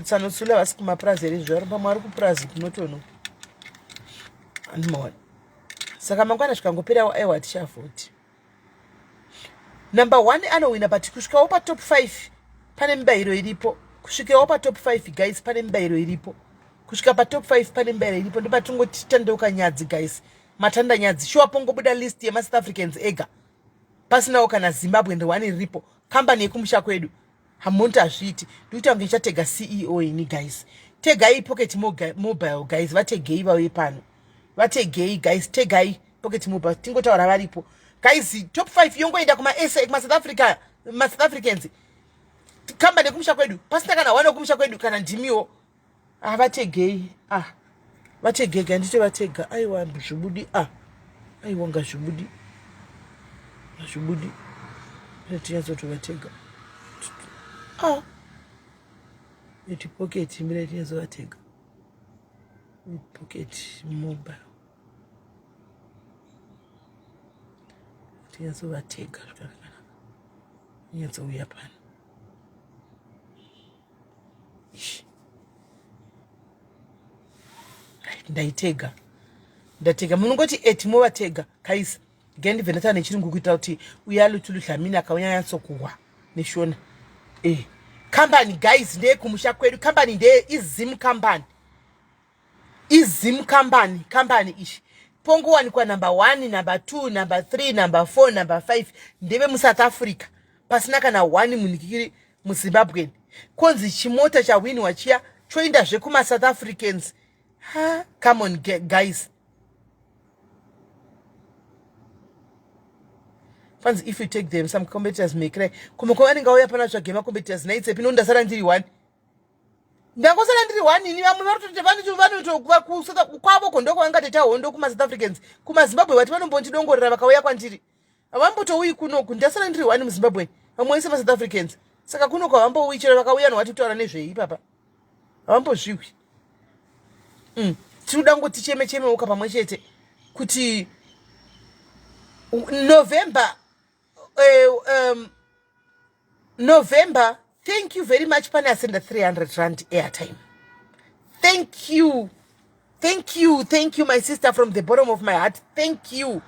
Speaker 1: tsano Sula vasi kumapurazi here? Zvavari pamwe ari kupurazi kunotono, andimaona. Saka mangwana zvikangoperawo, aiwa, tichavhoti. Number one anowina, but kusvikawo patop 5 pane mibayiro iripo. Kusvikawo patop 5 guys, pane mibayiro iripo. Kusvika patop 5 pane mibayiro iripo. Ndopatingoti tandeuka nyadzi guys, matanda nyadzi. Shuwa pongobuda list yemaSouth Africans ega, pasinawo kana Zimbabwe ndewani riripo, kambani yekumusha kwedu. Hamunti hazviiti. Ndikuita kunge ndichatega CEO ini guys. Tegai Pocket Mobile guys, vategei vauye pano, vategei guys, tegai Pocket Mobile, tingotaura varipo guys. Top 5 yongoenda kumasa, kumaSouth Africa, maSouth Africans, kambani yekumusha kwedu, pasina kana one wekumusha kwedu. Kana ndimiwo. Ah, vategei. Ah, vategega, nditovatega. Aiwa, zvibudi. Ah, aiwa, ngazvibudi, ngazvibudi, tinyatsotovatega. Ah, iti Pocket, mira tinyatsovatega. Pocket Mobile, tinyatsovatega zvakanaka, nyatsouya pano. Ish. Right, ndaitega ndatega munongoti eti movatega kaisa gendibve ndataura nechirungu kuitira kuti uya Luthulu Dlamini akauya nyatsokuhwa neshona. Eh, company guys ndeyekumusha kwedu. Company ndeye izim company, izim company. Company ishi pongowanikwa number 1, number 2, number 3, number 4, number 5 ndeve muSouth Africa, pasina kana one munikiri muZimbabweni. Konzi chimota chawinwa chiya choendazve kumaSouth Africans. Ha, come on guys. Fanzi if you take them, some competitors may cry. Kumwe kwavanenge vauya pana tsvage macompetitors naitsepi no ndasara ndiri one, ndangosara ndiri one ini. Vamwe varitote kwavo ko ndoko vangatoita hondo kumaSouth Africans. KumaZimbabwe vati vanombondidongorera vakauya kwandiri, havambotouyi kunoku. Ndasara ndiri one muZimbabwe, vamwe vese maSouth Africans. Saka kunoku havambouyi, chero vakauya novati kutaura nezvei ipapa havambozviwi. Tinoda ngoti cheme chemeuka pamwe chete kuti November, November, thank you very much. Pane asenda 300 rand airtime. Thank you, thank you, thank you, my sister. From the bottom of my heart, thank you,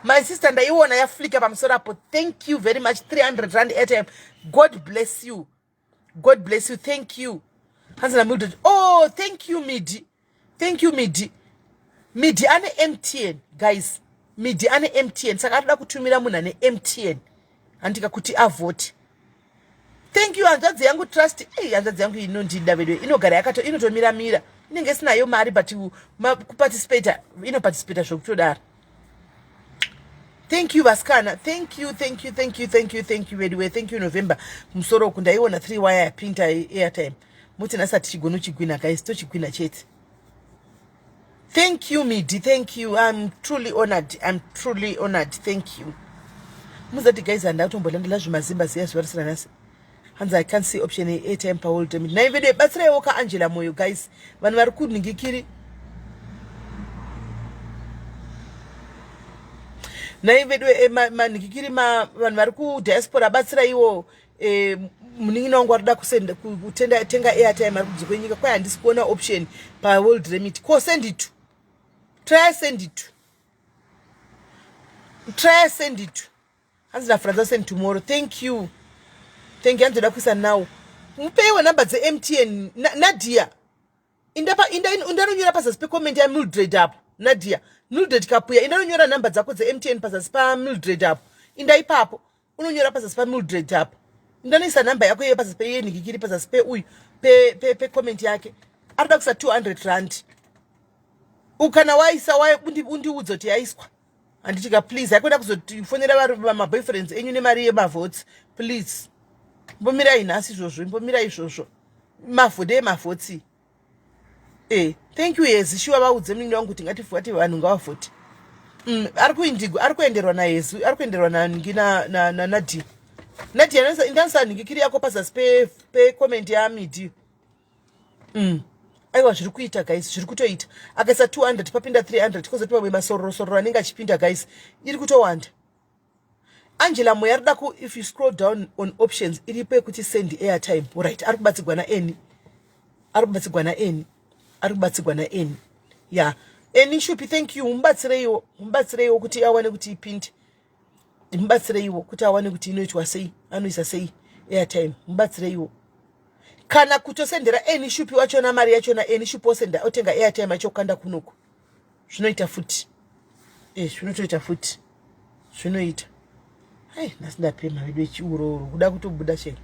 Speaker 1: my sister. Ndaiona yaflika pamusoro apo. Thank you very much. 300 rand airtime. God bless you, God bless you. Thank you. Hanzi naMildred, oh, thank you, Midi. Thank you, Midi. Midi ane MTN guys, Midi ane MTN. Saka arikuda kutumira munhu ane MTN handika kuti avhoti. Thank you, hanzvadzi yangu Trust. Ei, hanzvadzi yangu inondida vedu, inogara yakato inotomiramira, inenge isinayo mari but kuparticipata inoparticipata zvokutodaro. Thank you, vasikana. Thank you, thank you, thank you, thank you, thank you veduwe. Thank you, November. Musoro uku ndaiona 3 wire yapinda airtime. Muti nhasi hatichigoni uchigwina guys, tochigwina chete. Thank you, Midi. Thank you. I'm truly honored, I'm truly honored. Thank you. Muzati guys, handakutombolandela zvimazimba ziya zuva risina nhasi. Hanzi I can't see option yeairtime paWorld Remit. Nai vedu, batsiraiwo kaAngela Moyo guys, vanhu vari kunhingikiri. Nai vedu, manhingikiri, vanhu vari kudiaspora, batsiraiwo. Munin'ina wangu arikuda kutenga tenga airtime, ari kunze kwenyika. Kwai handisi kuona option paWorld Remit. Ko send it, try send it, try send it. Hanzi naFranza, send tomorrow. Thank you, thank you. Hanzoda kuisa now. Mupeiwo nhamba dzeMTN. Nadia, indanonyora pazasi pecomment yaMildred apo. Nadia, Mildred Kapuya, indanonyora nhamba dzako dzeMTN pazasi paMildred apo. Inda ipapo unonyora pazasi paMildred apo. Indanoisa nhamba yako iye pazasi peyenhikikiri, pazasi peuyu pecomment yake. Arikuda kuisa 200 rand. Kana waisa, undiudza kuti yaiswa, handitika? Please, haikuda kuzofonera maboyfriends enyu nemari yemavotes. Please, mbomirai nhasi izvozvo, mbomirai izvozvo. Mavhode emavhotsi. Thank you, Hezi. Shuwa, vaudze muningi wangu kuti ngativhati, vanhu ngavavhoti. Ari kuindigo, ari kuenderwa naHezi, ari kuenderwa nanhingi naNadia. Nadia, indanisa nhingikiri yako pazasi pecomment yaMidi. Aiwa, zviri kuita guys, zviri kutoita. Akaisa 200, papinda 300, kozoti mamwe masororo sororo anenge achipinda guys, iri kutowanda. Angela Moyo arikuda ku, if you scroll down on options, iripo yekuti send airtime. Right, ari kubatsigwa naeni, ari kubatsigwa naeni, ari kubatsigwa naeni. Ya, eni Shupi, thank you. Mubatsireiwo, mubatsireiwo kuti awane kuti ipinde. Mubatsireiwo kuti awane kuti inoitwa sei, anoisa sei airtime. Mubatsireiwo kana kutosendera eni Shupi wachona mari yachona. Eni Shupi osenda, otenga airtime achokanda kunoku. Zvinoita futi, zvinotoita futi, zvinoita. Ai, nhasi ndapema vedu, echiuroro kuda kutobuda chero.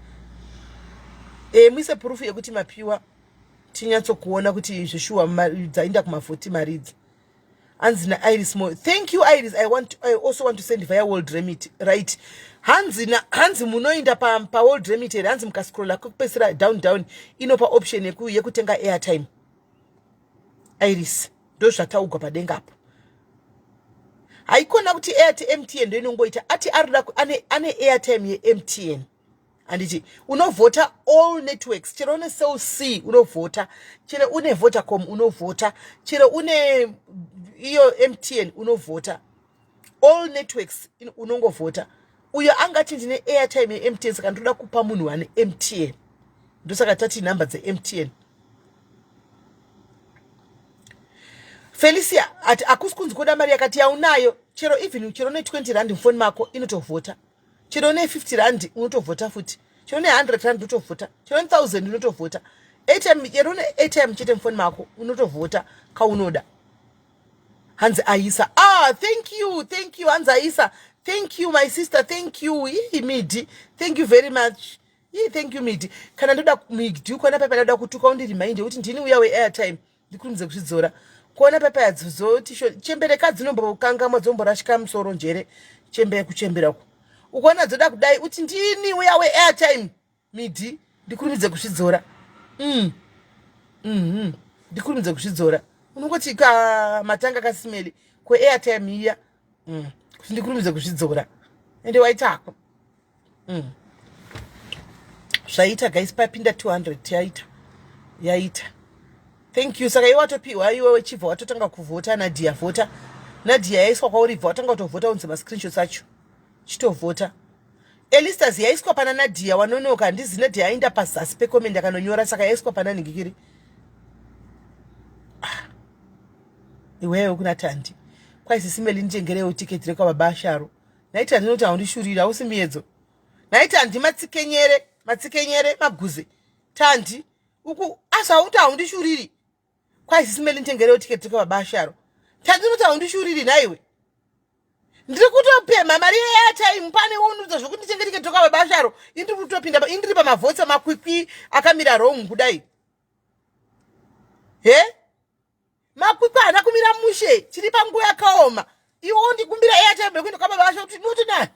Speaker 1: Muise proof yekuti mapiwa, tinyatsokuona kuti zveshuwa dzaenda kumavhoti mari idzi. Hanzi naIris Mo, thank you, Iris. I also want to send via World Remit. Right, hanzi na hanzi munoenda paWorld pa Remit here? Hanzi mukascrolla kwekupedzisira down down, inopa option yekutenga airtime. Iris, ndo zvataugwa padenga apo. Haikona kuti airtime MTN ndo inongoita. Ati arida ane airtime yeMTN, handiti? Unovhota all networks, chero une Cell C unovhota, chero une Vodacom unovhota, chero une iyo MTN unovhota. All networks unongovhota. Uyo angati ndine airtime yeMTN, saka ndoda kupa munhu ane MTN. Ndosaka tati nhamba dzeMTN. Felicia ati akusi kunzi kuda mari yakati yaunayo, chero even chero ne 20 rand mufoni mako inotovhota, chero ne 50 rand unotovhota futi, chero ne 100 rand unotovhota, chero ne 1000 unotovhota, airtime, chero ne airtime chete mufoni mako unotovhota kaunoda. Hanzi aisa, ah, thank you, thank you. Hanzi aisa, thank you my sister, thank you. Ii Midi, thank you very much. Ii, thank you Midi. Kana ndoda Midi ukwana paipa, ndoda kutuka undirimind kuti ndini uya weairtime, ndikurumidze kuzvidzora. Kuona paipa yadzoti chembereka dzinombokangamwa, dzomborashika musoro, njere, chembere, kuchembera uku. Ukuona dzoda kudai, uti ndini uya weairtime Midi, ndikurumidze kuzvidzora. Ndikurumidze kuzvidzora. Unongoti ka matanga kasimeli kweairtime iya, kuti ndikurumidze kuzvidzora, ende waitako. Zvaita guys, papinda 200, yaita, yaita. Thank you. Saka iwe watopiwa, iwe wechibva watotanga kuvhota. Nadia, vhota. Nadia, yaiswa kwauri, bva watanga kutovhota, unze mascreenshots acho, chitovhota. Elistas, yaiswa pana Nadia, wanonoka. Handizi Nadia aenda pazasi pecomment akanonyora, saka yaiswa pana ningikiri. Ah. Iwewe kuna Tandi kwaisisimeli, nditengerewo tiketi rekwababa Asharo. Naiti handinoti haundishuriri, hausi miedzo. Naiti handi matsikenyere, matsikenyere maguze. Tandi uku asi hauti haundishuriri. Kwaisisimeli, nditengerewo tiketi rekwababa Asharo. Tandi unoti haundishuriri nhaiwe? Ndiri kutopemha mari yeairtime, pane unudza zvokuti nditenge tiketi rekwababa Asharo. Indiri kutopinda, indiri pamavhotsa makwikwi akamira wrong kudai. He, makwikwi haana kumira mushe, tiri panguva yakaoma. Iwe undikumbira airtime yekuenda kwababa Asho, kuti unoti na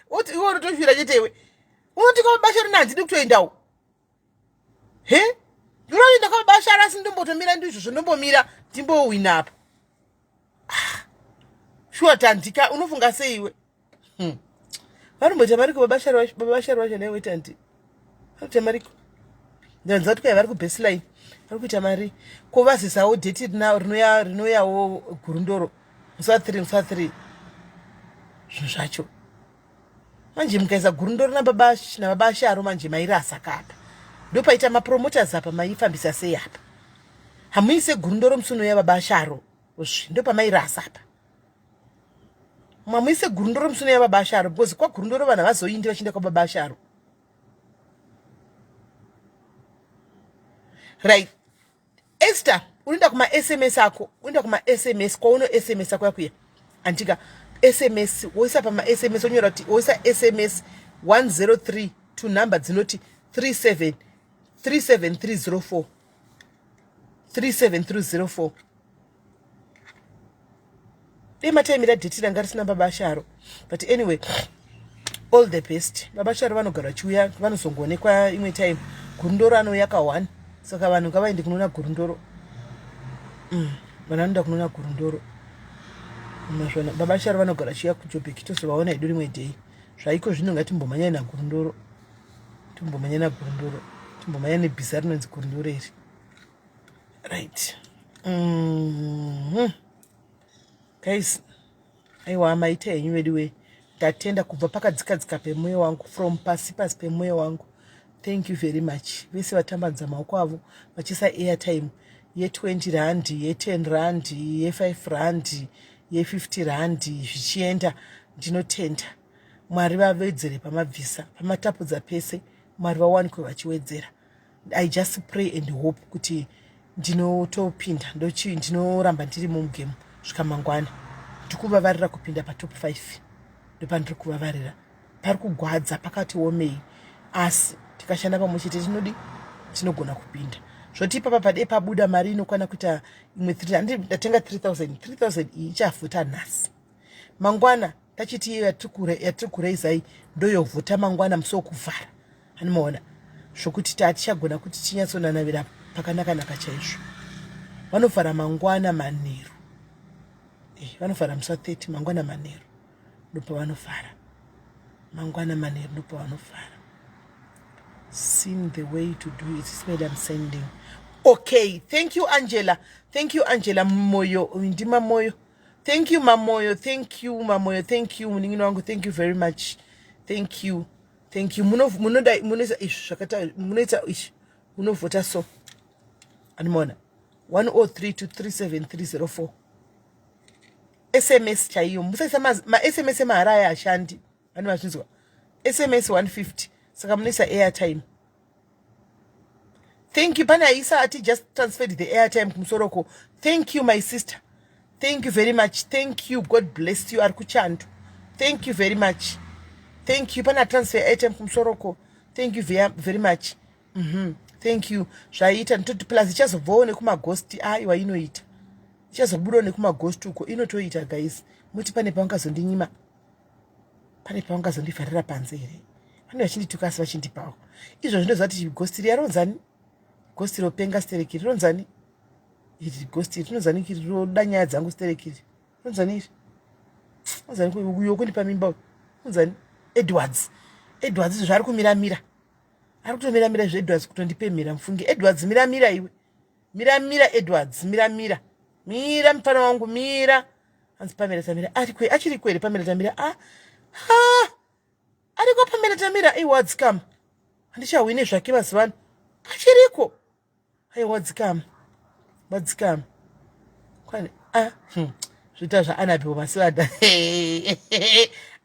Speaker 1: uti iwe unotoshwira chete. Iwe unoti kwababa Asharo handidi kutoendawo. He, ndinoenda kwababa Asharo, asi ndombotomira ndizvozvo, ndombomira ndimbowina apa. Ah, shuwa Tandika, unofunga sei iwe? Vanomboita mariko baba Sharo? Baba Sharo vacho naiwe Tandi varikuita mariko? Ndanzwa kuti kwai vari kubaseline, vari kuita mari. Ko vazisawo date rinoyawo Gurundoro musi wa3, musi wa3. Zvinhu zvacho manje, mukaisa Gurundoro nababa Sharo manje mairasa kapa. Ndopaita mapromoters apa, maifambisa sei apa? Hamuise Gurundoro musi unoya baba Sharo, ndopamairasa apa. Mamuise Gurundoro musi unoya baba Sharo, because kwaGurundoro vanhu havazoindi vachienda kwababa Sharo, right? Esther, unoenda kumaSMS ako, unoenda kumaSMS kwauno SMS ako yakuya andika SMS, woisa pamaSMS, wonyora kuti woisa SMS 103 to number dzinoti 37 37304, 37304. Dei mataimira date ranga risina baba Sharo. But anyway, all the best. Baba Sharo vanogara vachiuya, vanozongoonekwa imwe time. Gurundoro anouya ka1, saka vanhu ngavaende kunoona Gurundoro. Vanhu vanoenda kunoona Gurundoro mazvona. Baba Sharo vanogara vachiuya kuJobek, tozovaona hedu rimwe day. Zvaiko zvino, ngatimbomhanyai naGurundoro, timbomhanya naGurundoro, timbomhanya nebhisa rinonzi Gurundoro iri, right? Guys, aiwa, maita henyu vedu we. Ndatenda kubva pakadzikadzika pemwoyo wangu, from pasi pasi pemwoyo wangu. Thank you very much vese vatambadza maoko avo vachiisa airtime ye20 rand, ye10 rand, ye5 rand, ye50 rand, zvichienda. Ndinotenda. Mwari vavedzere pamabvisa, pamatapudza pese. Mwari vawanikwe vachiwedzera. I just pray and hope kuti ndinotopinda, ndinoramba ndiri mumugame svika mangwana. Ndikuvavarira kupinda patop 5, ndopandiri kuvavarira. Pari kugwadza, pakati omei, asi tikashanda pamwe chete tinodi tinogona kupinda. Zvoti ipapa pade pabuda mari inokwana kuita imwe. Ndatenga 3000, 3000 iyi ichavhota nhasi, mangwana tachiti iyo yatiri kureizai ndoyovhota mangwana musi wokuvhara. Anomaona zvokuti tatichagona kuti tinyatsonanavira pakanaka-naka chaizvo. Vanovhara mangwana manheru. Vanovhara musi wa30, mangwana manheru ndopavanovhara, mangwana manheru ndopavanovhara. Seen the way to do it is made. I'm sending. Okay, thank you Angela, thank you Angela Moyo. Ndima Moyo, thank you Mamoyo, thank you Mamoyo, thank you munin'ina wangu, thank you very much, thank you. Thank you. Munoda munoisa izvi zvakata munoita izvi munovhota so. Animona 103 to 37304. SMS chaiyo musaisa ma-SMS emahara aya ashandi vane vazvinzwa SMS 150 saka munoisa airtime. Thank you. Pane aisa ati just transferred the airtime kumusoroko. Thank you, my sister. Thank you very much. Thank you. God bless you. Ari kuchando. Thank you very much. Thank you. Pane transfer airtime kumusoroko. Thank you very, very much. Thank you. Zvaita nditoti plus ichazobvawo nekumagosti. Aiwa, inoita. Ichazobudawo nekumagosti uko inotoita, guys. Muti pane paungazondinyima. Pane paungazondivharira panze here? Vanenge vachindituka asi vachindipawo. Izvo zvinoziva kuti ghost riya ronzani? Ghost ropenga stereki ronzani? Iri ghost rinonzani kiri roda nyaya dzangu stereki iri. Ronzani iri? Ronzani uyo kundipa mimba uyu? Ronzani? Edwards. Edwards izvo zvaari kumiramira. Ari kutomiramira izvo Edwards kutondipemhera mufunge. Edwards miramira iwe. Miramira Edwards, miramira. Mira mufana wangu mira. Hanzi Pamela Tamira ari kwe achiri kwere Pamela Tamira ah ha ariko Pamela Tamira ai wadzikama handichahwine zvake mazuva ano achiriko ai wadzikama wadzikama kwani ah zviita zvaAnabel Masivanda.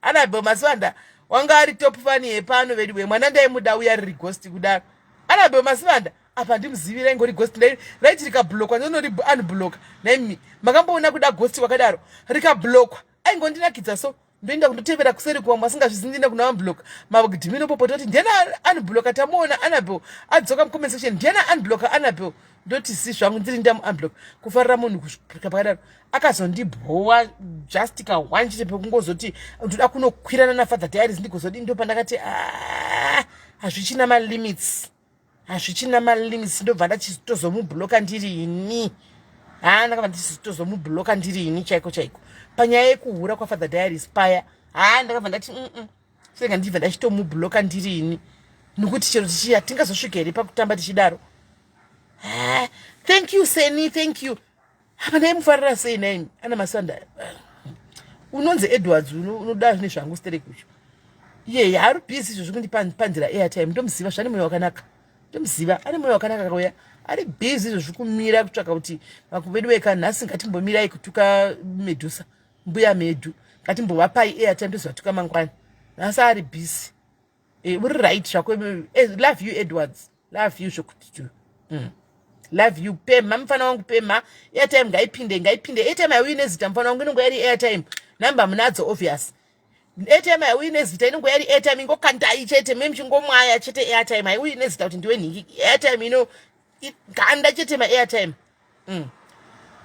Speaker 1: Anabel Masivanda wanga ari top fan yepano vedu we mwana ndaimuda uya riri ghost kudaro. Anabel Masivanda apa ndimuzivi raingori ghost raiti rikablockwa ndonori unblock. Naimi makamboona kuda ghost kwakadaro? Rikablockwa aingondinakidza so ndoenda kundotevera kuseri kuvamwe asingazvizi ndienda kuna unblock madhimino popota kuti ndiana unblocka. Tamuona Anabel adzoka mucomment section, ndiana unblocka Anabel. Ndoti si zvangu ndiri ndamu unblock. Kufarira munhu kusvika pakadaro akazondibhowa just ka one chete pekungozoti ndoda kunokwirana naFather Diaries ndigozodi ndo pandakati hazvichina malimits, hazvichina malimits. Ndobva ndachitozomubloka ndiri ini. Ha, ndakabva ndichitozomubloka ndiri ini chaiko chaiko panyaya yekuhura kwaFather Diaries paya. Ha, ndakabva ndati sega ndibva ndachitomubloka ndiri ini nokuti chero tichiya tingazosvika here pakutamba tichidaro? Ha, thank you Seni, thank you. Apa ndaimufarira sei naimi ana Masanda. Unonzi Edwards unoda nezvangu sterek ucho iyeye ari busy izvozvi kundipanzira airtime. Ndomuziva zvane mwoyo wakanaka, ndomuziva ane mwoyo wakanaka. Kauya ari busy izvozvi kumira kutsvaka kuti vakuvedu weka nhasi ngatimbomirai kutuka Medusa mbuya medu, ngatimbovapai airtime tozovatuka mangwana. Nhasi ari busy. Uri right zvako. Love you Edwards, love you zvokuti tu. Love you. Pemha mufana wangu, pemha. Airtime ngaipinde, ngaipinde. Airtime haiuyi nezita mufana wangu, inongo yari airtime. Namba munadzo obvious. Airtime haiuyi nezita, inongo yari airtime. Ingokandai chete me muchingomwaya chete. Airtime haiuyi nezita kuti ndiwe nhingi. Airtime ino kanda chete maairtime.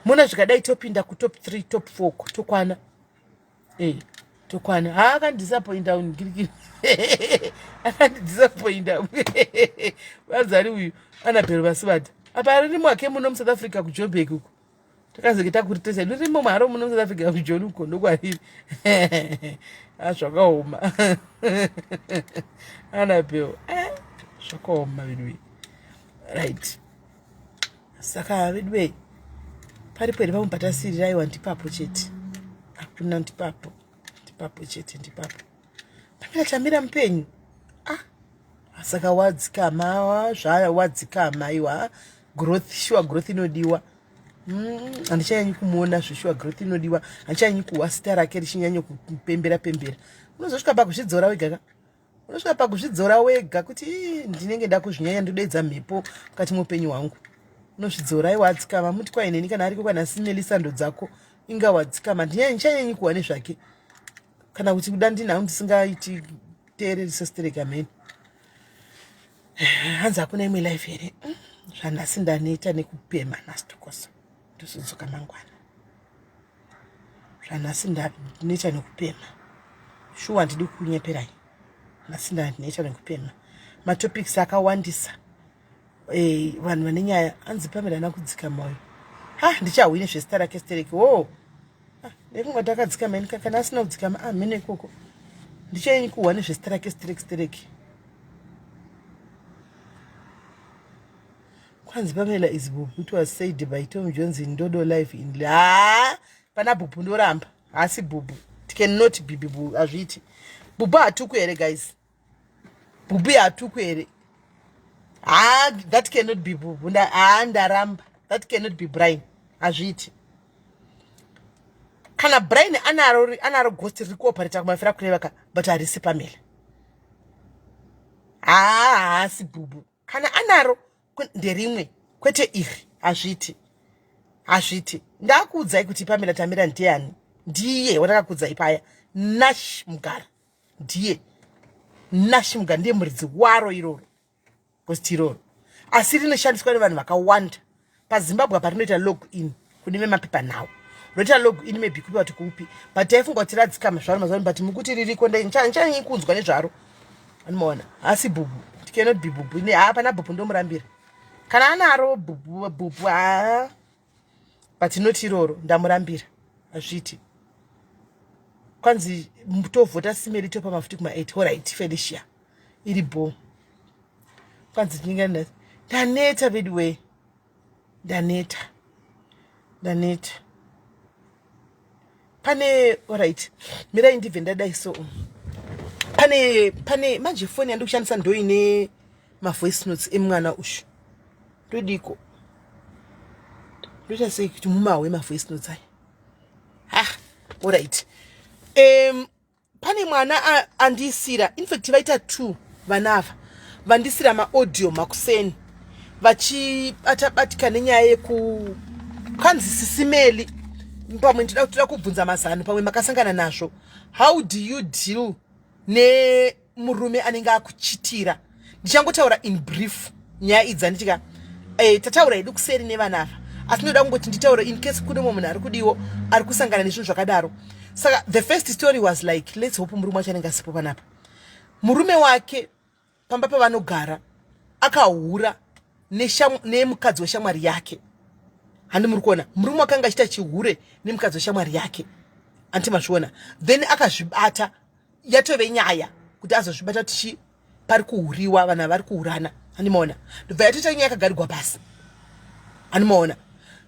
Speaker 1: Muna zvikadai topinda kutop 3, top 4 tokwana. Tokwana. Ha, akandisappointa ungirikiri, akandidisappointa vanzari uyu Anabhero Vasivada. Apa ririmo hake muno muSouth Africa kuJobek uko takazenge takuritesa ririmo maharo muno muSouth Africa kuJoni uko ndokwariri. Zvakaoma Anabhero, zvakaoma vedu. Right, saka vedu paripo here pamubhatasirira? Aiwa, ndipapo chete, hakuna, ndipapo, ndipapo chete, ndipapo. Pamira Tamira mupenyu. Ah, saka wadzikama zvaya, wadzikama. Aiwa, growth sure, growth inodiwa. Handichanyanyi kumuona zveshuwa, growth inodiwa. Handichanyanyi kuhwa zita rake richinyanya kupembera pembera. Unozosvika pakuzvidzora wega ka, unosvika pakuzvidzora wega kuti ndinenge ndakuzvinyanya, ndodedza mhepo mukati meupenyu hwangu. Unozvidzora. Aiwa, adzikama. Muti kwaineni kana ariko kana simeli sando dzako inga wadzikama. Ndichanyanyi kuhwa nezvake kana kuti kuda ndinhau ndisingaiti teererisa stereka mheni. Hanzi hakuna imwe life here? Zvanhasi ndaneta nekupema nhasi, tokosa ndozodzoka mangwana. Zvanhasi ndaneta nekupema shuwa, handidi kunyeperai. Nhasi ndaneta nekupema, matopics akawandisa. Vanhu vane nyaya. Hanzi Pamela nakudzika moyo. Ha, ndichahwine zvezita rake stereki wo. Ndekungati akadzikama ini kana asina kudzikama amhene ikoko ndichanyanyi kuhwa nezvezita rake stereki stereki. Kwanzi Pamela is Bubu, it was said by Tom Jones in Dodo Life in. Ha, pana Bubu ndoramba, haasi Bubu, it cannot be Bubu, hazviiti. Bubu hatuku here guys? Bhubhu hatuku here? Ha, that cannot be Bhubhu. Ha, ndaramba. That cannot be Brian. Hazviiti. Kana Brian anaro, anaro ghost riri kuoperata kumafira kureva ka, but harisi Pamela. Ha, haasi Bhubhu. Kana anaro nderimwe, kwete iri. Hazviiti, hazviiti. Ndakuudzai kuti Pamela Tamira ndiani. Ndiye wandakakuudzai paya, Nash Mugara. Ndiye Nash Mugara, ndiye muridzi waro iroro, ghost iroro, asi rinoshandiswa nevanhu vakawanda paZimbabwe apa. Rinoita log in kune vemapepa nhau, roita log in maybe kupi kuti kupi, but taifunga kuti radzikama zvaro mazuva, but mukuti ririko. Ndichanyanyi kunzwa nezvaro. Anomaona, asi Bhubhu, it cannot be Bhubhu. Hapana Bhubhu, ndomurambira. Kana anaro Bhubhu, Bhubhu, ha, but not iroro. Ndamurambira, hazviiti. Kwanzi tovhota simeri, topa mafuti kuma8. Alright, Felicia, iri bo. Kwanzi tinenge ndaneta veduway, ndaneta, ndaneta. Pane, alright, mirai ndibve ndadai. So pane manje foni yandiri kushandisa ndoine mavoice notes emwana ushu. Ndodiko, ndoita sei kuti mumahwe mavoice notes aya? Ha, alright. Pane mwana andisira, infact vaita two vana ava vandisira maaudio makuseni vachibata-batika nenyaya yeku kwanzi, "Sisi Meli, pamwe ndida kutoda kubvunza mazano, pamwe makasangana nazvo. How do you deal nemurume anenge akuchitira?" Ndichangotaura in brief nyaya idzi, handitika? Tataura hedu kuseri nevana ava, asi ndoda kungoti nditaure in case kune mumwe munhu ari kudiwo, ari kusangana nezvinhu zvakadaro. Saka the first story was like, let's hope murume wacho anenge asipo panapa. Murume wake pamba pavanogara akahura nemukadzi weshamwari yake. Handi muri kuona? Murume wakanga achiita chihure nemukadzi weshamwari yake, anti mazviona? Then akazvibata, yatove nyaya kuti azozvibata kuti chi pari kuhuriwa, vanhu vari kuhurana, handimaona? Ndobva yatoita nyaya, yakagarirwa pasi, handimaona?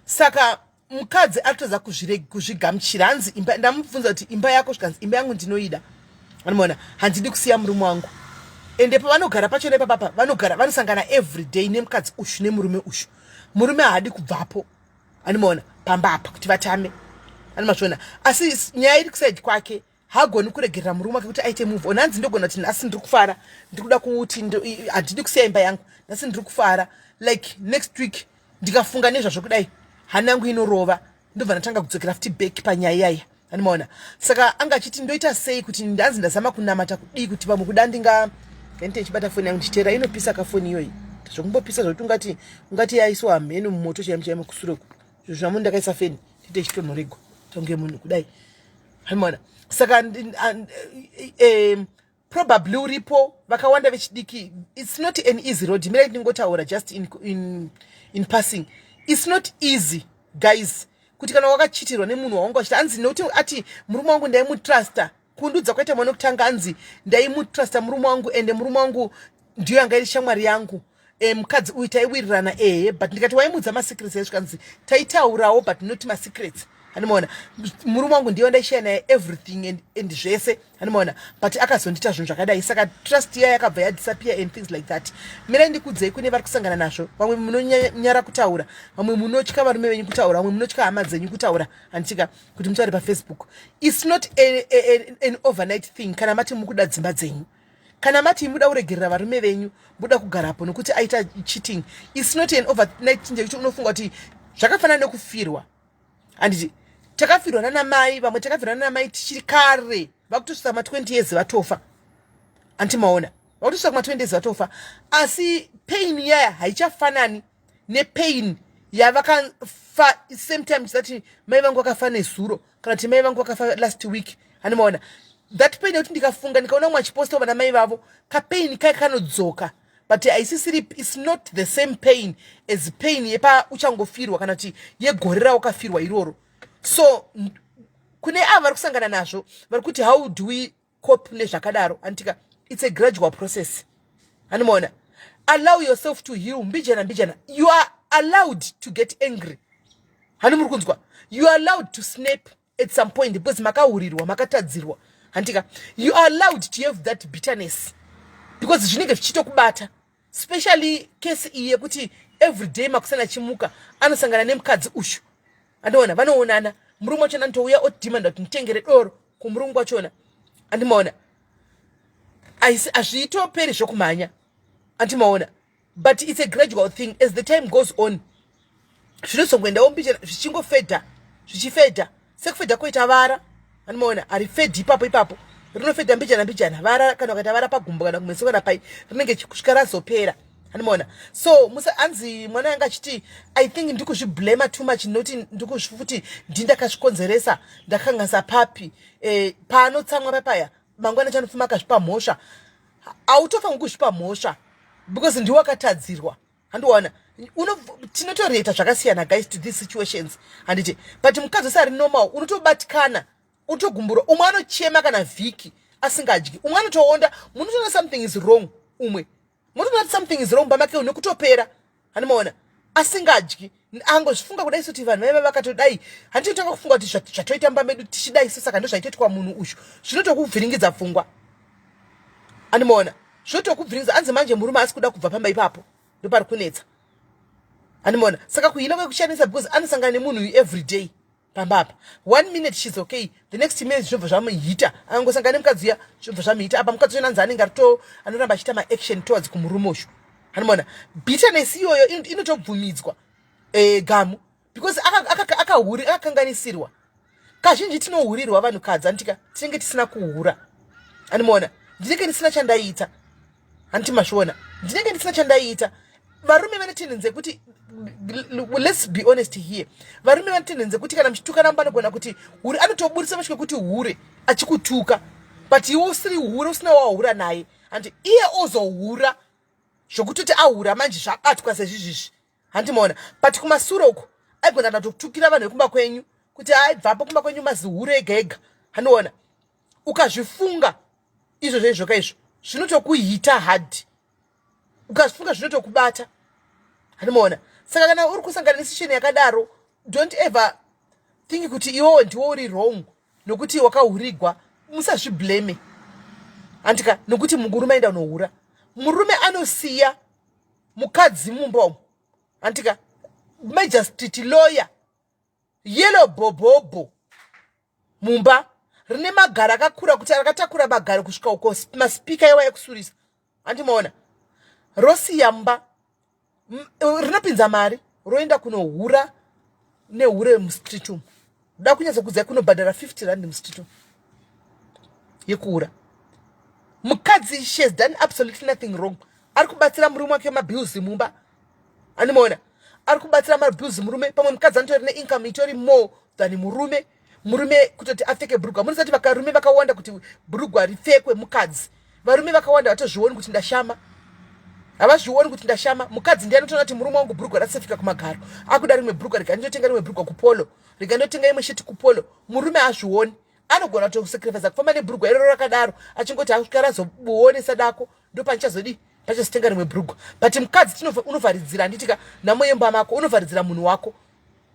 Speaker 1: Saka mukadzi ari kutadza kuzvigamuchira. Hanzi imba, ndamubvunza kuti imba yako, zvikanzi imba yangu ndinoida, handimaona? Handidi kusiya murume wangu. Ende pavanogara pachona ipapapa, vanogara vanosangana every day nemukadzi ushu nemurume ushu. Murume haadi kubvapo, handimaona, pamba apa kuti vatame, handimazviona? Asi nyaya iri kuside kwake, hagoni kuregerera murume wake kuti aite move on. Hanzi ndogona kuti nhasi ndiri kufara, ndiri kuda kuti handidi kusiya imba yangu, nhasi ndiri kufara, like next week ndikafunga nezvazvo kudai, hana yangu inorova, ndobva ndatanga kudzokera futi back panyaya iyaya, handimaona? Saka anga achiti ndoita sei kuti, ndanzi ndazama kunamata kudii kuti pamwe kuda ndinga ndite ndichibata foni yangu ndichiteera. Inopisa kafoni iyoyi, zvokumbopisa zvokuti ungati yaiswa mheno mumoto chaimo chaimo kusureku. Zvo zvamo ndakaisa feni, tite ichitonhoregwa tonge munhu kudai, handimaona? Saka probably uripo vakawanda vechidiki. It's not an easy road. Mirai ndingotaura just in passing. It's not easy, guys, kuti kana wakachitirwa nemunhu wawanga uchita. Hanzi nokuti ati murume wangu ndaimutrusta, kundudza kwaita mwana wekutanga. Hanzi ndaimutrusta murume wangu, ende murume wangu ndiyo yanga iri shamwari yangu. Mukadzi uyu taiwirirana, ehe, but ndikati waimudza masecrets ezvikanzi taitaurawo, but not masecrets, handimaona? Murume wangu ndiyo ndaishaya naye everything and zvese, handimaona? But akazondiita zvinhu zvakadai, saka trust iya yakabva yadisappear and things like that. Mirai ndikudzei, kune vari kusangana nazvo. Vamwe munonyara kutaura, vamwe munotya varume venyu kutaura, vamwe munotya hama dzenyu kutaura, handitika kuti mutaure paFacebook. It's not an overnight thing. Kana mati mukuda dzimba dzenyu, kana mati muda kuregerera varume venyu, muda kugarapo nokuti aita cheating, it's not an overnight thing yekuti unofunga kuti zvakafanana nekufirwa. Handiti takafirwa nana mai? Vamwe takafirwa nana mai tichiri kare, vakutosvika ma20 years vatofa, anti maona? Vakutosvika kuma20 years vatofa, asi pain yaya haichafanani nepain yavakafa same time that mai vangu vakafa nezuro, kana kuti mai vangu vakafa last week, handimaona? That pain yekuti ndikafunga, ndikaona mumwe achiposta vana mai vavo, kapain kai kanodzoka, but haisisiri, it's not the same pain as pain yepa uchangofirwa, kana kuti yegore rawakafirwa iroro. So kune ava vari kusangana nazvo, vari kuti how do we cope nezvakadaro, anditika it's a gradual process, handimaona? Allow yourself to heal mbijana mbijana. You are allowed to get angry, hani muri kunzwa? You are allowed to snap at some point because makahurirwa, makatadzirwa, handika? You are allowed to have that bitterness. Because zvinenge zvichitokubata, specially case iyi yekuti everyday makusana achimuka anosangana nemukadzi uyu. Andiona vanoonana, murume wachona anotouya odhimanda kuti nditengere doro kumurungu wachona. Andimaona hazvitoperi zvokumhanya, andimaona, but it's a gradual thing. As the time goes on, zvinozongoendawo mbichana, zvichingofedha, zvichifedha sekufedha koita vara. Andimaona harifedhi ipapo ipapo, rinofedha mbijana mbijana. Vara kana ukaita vara pagumbo kana kumeso kana pai, rinenge kusvika razopera. Andimaona. So musa anzi mwana yanga achiti, "I think ndikuzviblama too much, nokuti ndikuzvifuti ndindakazvikonzeresa, ndakanganisa papi?" Paanotsamwa papaya, mangwana chanofuma akazvipa mhosva. Hautofaniri kuzvipa mhosva because ndiwe wakatadzirwa. Handiona tinotoreta zvakasiyana, guys, to these situations, handiti? But mukadzi wese ari normal unotobatikana, unotogumbura. Umwe anochema kana vhiki asingadyi, umwe anotoonda, munotoona something is wrong. Umwe munotoona kuti something is wrong pamake nekutopera. Handimaona asingadyi, angozvifunga kudai soti vanhu vaiva vakatodai. Handitotanga kufunga kuti zvatoita mumba medu tichidai so, saka ndozvaitoitwa munhu uyu. Zvinotokuvhiringidza pfungwa. Andimaona zvinotokubviringidza. Anzi manje murume asi kuda kubva pamba ipapo, ndopari kunetsa. Andimaona saka kuhila kwekushandisa because anosangana nemunhu uyu every day pamba apa. One minute she's okay, the next minute zvinobva zvamuhita. Akangosangana nemukadzi uya, zvinobva zvamuhita. Apa mukadzi uyo nanzi anenge arito anoramba achiita maaction towards kumurume uyu. Andimaona bitterness iyoyo inotobvumidzwa gamu because akahuri, akakanganisirwa. Kazhinji tinohurirwa vanhukadzi, anditika? Tinenge tisina kuhura. Andimaona ndinenge ndisina chandaita, handiti? Mazviona, ndinenge ndisina chandaita. Varume vane tendency yekuti, let's be honest here, varume vane tendency yekuti kana muchitukana anogona kuti hure, anotoburisa masvika kuti hure achikutuka, but iwe usiri hure, usina wahura naye, handi? Iye ozohura zvokutoti ahura manje, zvabatwa sezvizvizvi, handimaona? But kumasure uko aigona katotukira vanhu vekumba kwenyu kuti aibvapo kumba kwenyu mazihure ega ega. Handiona ukazvifunga izvozvo, izvoka izvo zvinotokuhita hard. Ukazvifunga zvinotokubata. Handimaona saka kana uri kusangana nesituation yakadaro, don't ever think kuti iwewo ndiwo uri wrong nokuti wakahurigwa. Musazviblame, handika? Nokuti murume aenda unohura, murume anosiya mukadzi mumba umu, handika? Magistrate lawyer yellow bhobhobho mumba rine magaro akakura kuti rakatakura magaro kusvika uko, masipika iwa ekusurisa. Handimaona rosiya mumba rinopinza mari, roenda kunohura nehure mustreet umu. Da kunyatsa kudzai kunobhadhara 50 rand mustreet umu yekuhura. Mukadzi, she has done absolutely nothing wrong. Ari kubatsira murume wake mabills mumba. Andimaona ari kubatsira mabills murume. Pamwe mukadzi anotori neincome itori more than murume. Murume kutoti apfeke bhurugwa, munosati vakarume vakawanda kuti bhurugwa ripfekwe mukadzi, varume vakawanda vatozvioni kuti ndashama, havazvioni kuti ndashama. Mukadzi ndiye anotoona kuti murume wangu bhurugwa rasafika kumagaro, akuda rimwe bhurugwa, rega ndinotenga rimwe bhurugwa kuPolo, rega ndotenga imwe sheti kuPolo. Murume hazvioni, anogona kutosacrifica kufamba nebhurugwa iroro rakadaro, achingoti asvika razobuonesa dako, ndopandichazodii, pachazotenga rimwe bhurugwa. But mukadzi unovharidzira, handitika? Nhamo yemba mako unovharidzira munhu wako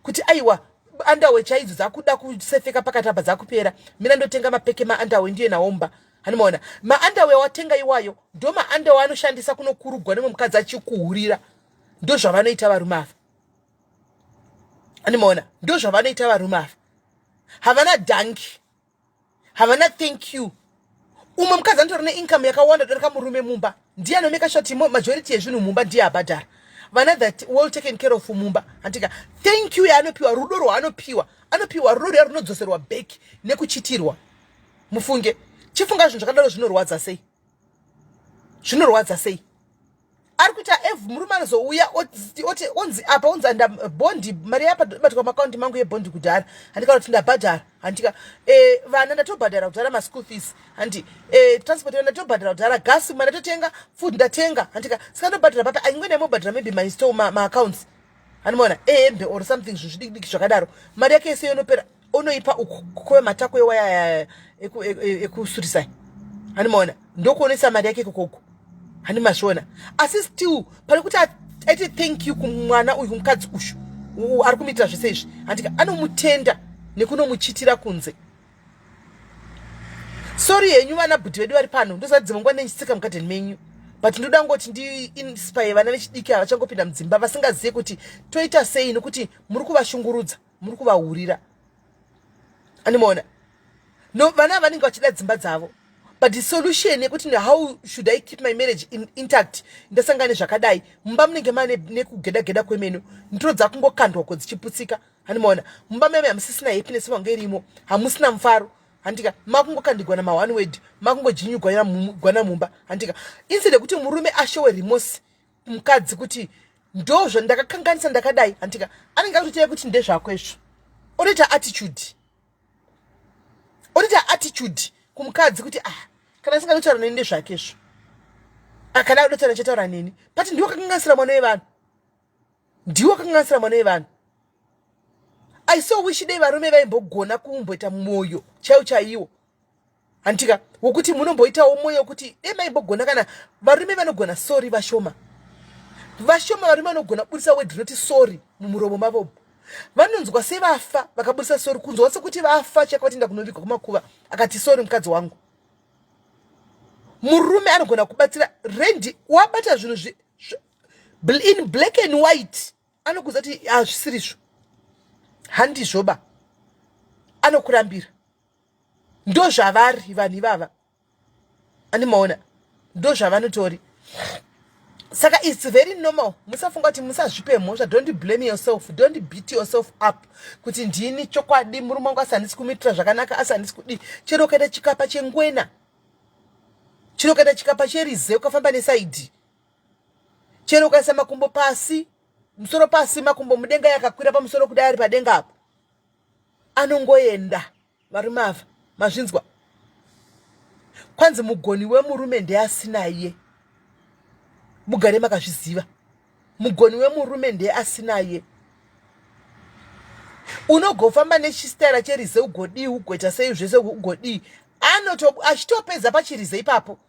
Speaker 1: kuti aiwa, underwear chaidzo dzakuda kusefeka pakati apa dzakupera, mina ndotenga mapeke maunderwear ndiye naomba. Hanimaona maunderwear watenga iwayo ndo maunderwear anoshandisa kunokurugwa nemwe mukadzi achikuhurira. Ndo zvavanoita varume ava. Hanimaona ndo zvavanoita varume ava. Havana dankie, havana thank you. Umwe mukadzi anotori neincome yakawanda kudarika murume mumba, ndiye anomeka sure kuti majority yezvinhu mumba ndiye abhadhara vana, that well taken care of mumba, handika? Thank you yaanopiwa, rudo rwaanopiwa, anopiwa rudo ruya runodzoserwa back nekuchitirwa. Mufunge, chifunga zvinhu zvakadaro zvinorwadza sei, zvinorwadza sei. Ari kuita ev murume anozouya oti onzi apa onzi anda bhondi, mari yabatwa maakaunti mangu yebhondi kudhara, handika? Kuti ndabhadhara, handika? Vana ndatobhadhara kudhara maschool fees, handi? Transport ndatobhadhara kudhara, gasi ma ndatotenga, food ndatenga, handika? Saka ndobhadhara papi? Aingwe ndaimobhadhara maybe mainstall maaccounts, handimaona, ehembe or something, zvinhu zvidiki diki zvakadaro. Mari yake yese yonopera, onoipa uku kove matako ewaya ekusurisai. Handimaona ndokuonesa mari yake ikokoko, handimazviona? Asi still pane kuti aite thank you kumwana uyu, kumukadzi uyu ari kumuitira zvese izvi, handika? Anomutenda nekunomuchitira kunze. Sorry henyu vana bhudhi vedu vari pano, ndozati dzimwe nguva ndichitsika mugadheni menyu. But ndoda ngoti ndiinspire vana vechidiki ava vachangopinda mudzimba, vasingazive kuti toita sei, nokuti muri kuvashungurudza, muri kuvahurira. Andimaona no, vana vanenge vachida dzimba dzavo, but the solution yekuti how should I keep my marriage intact, ndasangana nezvakadai mumba, munenge mane nekugeda geda kwemeno, ndiro dzakungokandwa ko dzichiputsika. Handimaona mumba meme hamusisina happiness vange irimo, hamusina mufaro, handika? Makungokandigwa nama one word, makungojinyugwa gwana mumba, handika? Instead yekuti murume ashowe remorse mukadzi kuti ndozvo ndakakanganisa, ndakadai, handika? Anenge akutoteya kuti ndezvako izvo, otoita attitude, otoita attitude kumukadzi kuti, "Ah, kana asingatotaura neni, ndezvake izvo. Ah, kana adotaura, chataura neni." But ndiwo kakanganisira mwana wevanhu, ndiwo kakanganisira mwana wevanhu. I so wish dei varume vaimbogona kumboita mwoyo chaiwo chaiwo, handitika? Wokuti munomboitawo mwoyo wekuti dei maimbogona. Kana varume vanogona sorry, vashoma, vashoma varume vanogona kubudisa word rinoti sorry mumuromo mavo. Vanonzwa sevafa vakabudisa sorry, kunzwa sekuti vafa chakavatinda kunovigwa kumakuva akati, "Sorry, mukadzi wangu." Murume anogona kubatsira rendi wabata zvinhu in black and white, anokuudza kuti hazvisirizvo, handizvoba, anokurambira. Ndo zvavari vanhu ivava, andimaona? Ndo zvavanotori. Saka it's very normal. Musafunga kuti, musazvipe mhosva. Don't blame yourself, don't beat yourself up kuti ndini chokwadi murume wangu, asi handisi kumuitira zvakanaka, asi handisi kudii. Chero ukaita chikapa chengwena, chero ukaita chikapa cherize, ukafamba neside, chero ukaisa makumbo pasi, musoro pasi, makumbo mudenga, yakakwira pamusoro kudai, ari padenga apo, anongoenda. Varume ava, mazvinzwa? Kwanzi mugoni wemurume ndeasinaye. Mugare makazviziva, mugoni wemurume ndeasinaye. Unogofamba nechistara cherize, ugodii, ugoita sei zvese, ugodii, anoto achitopedza pachirize ipapo,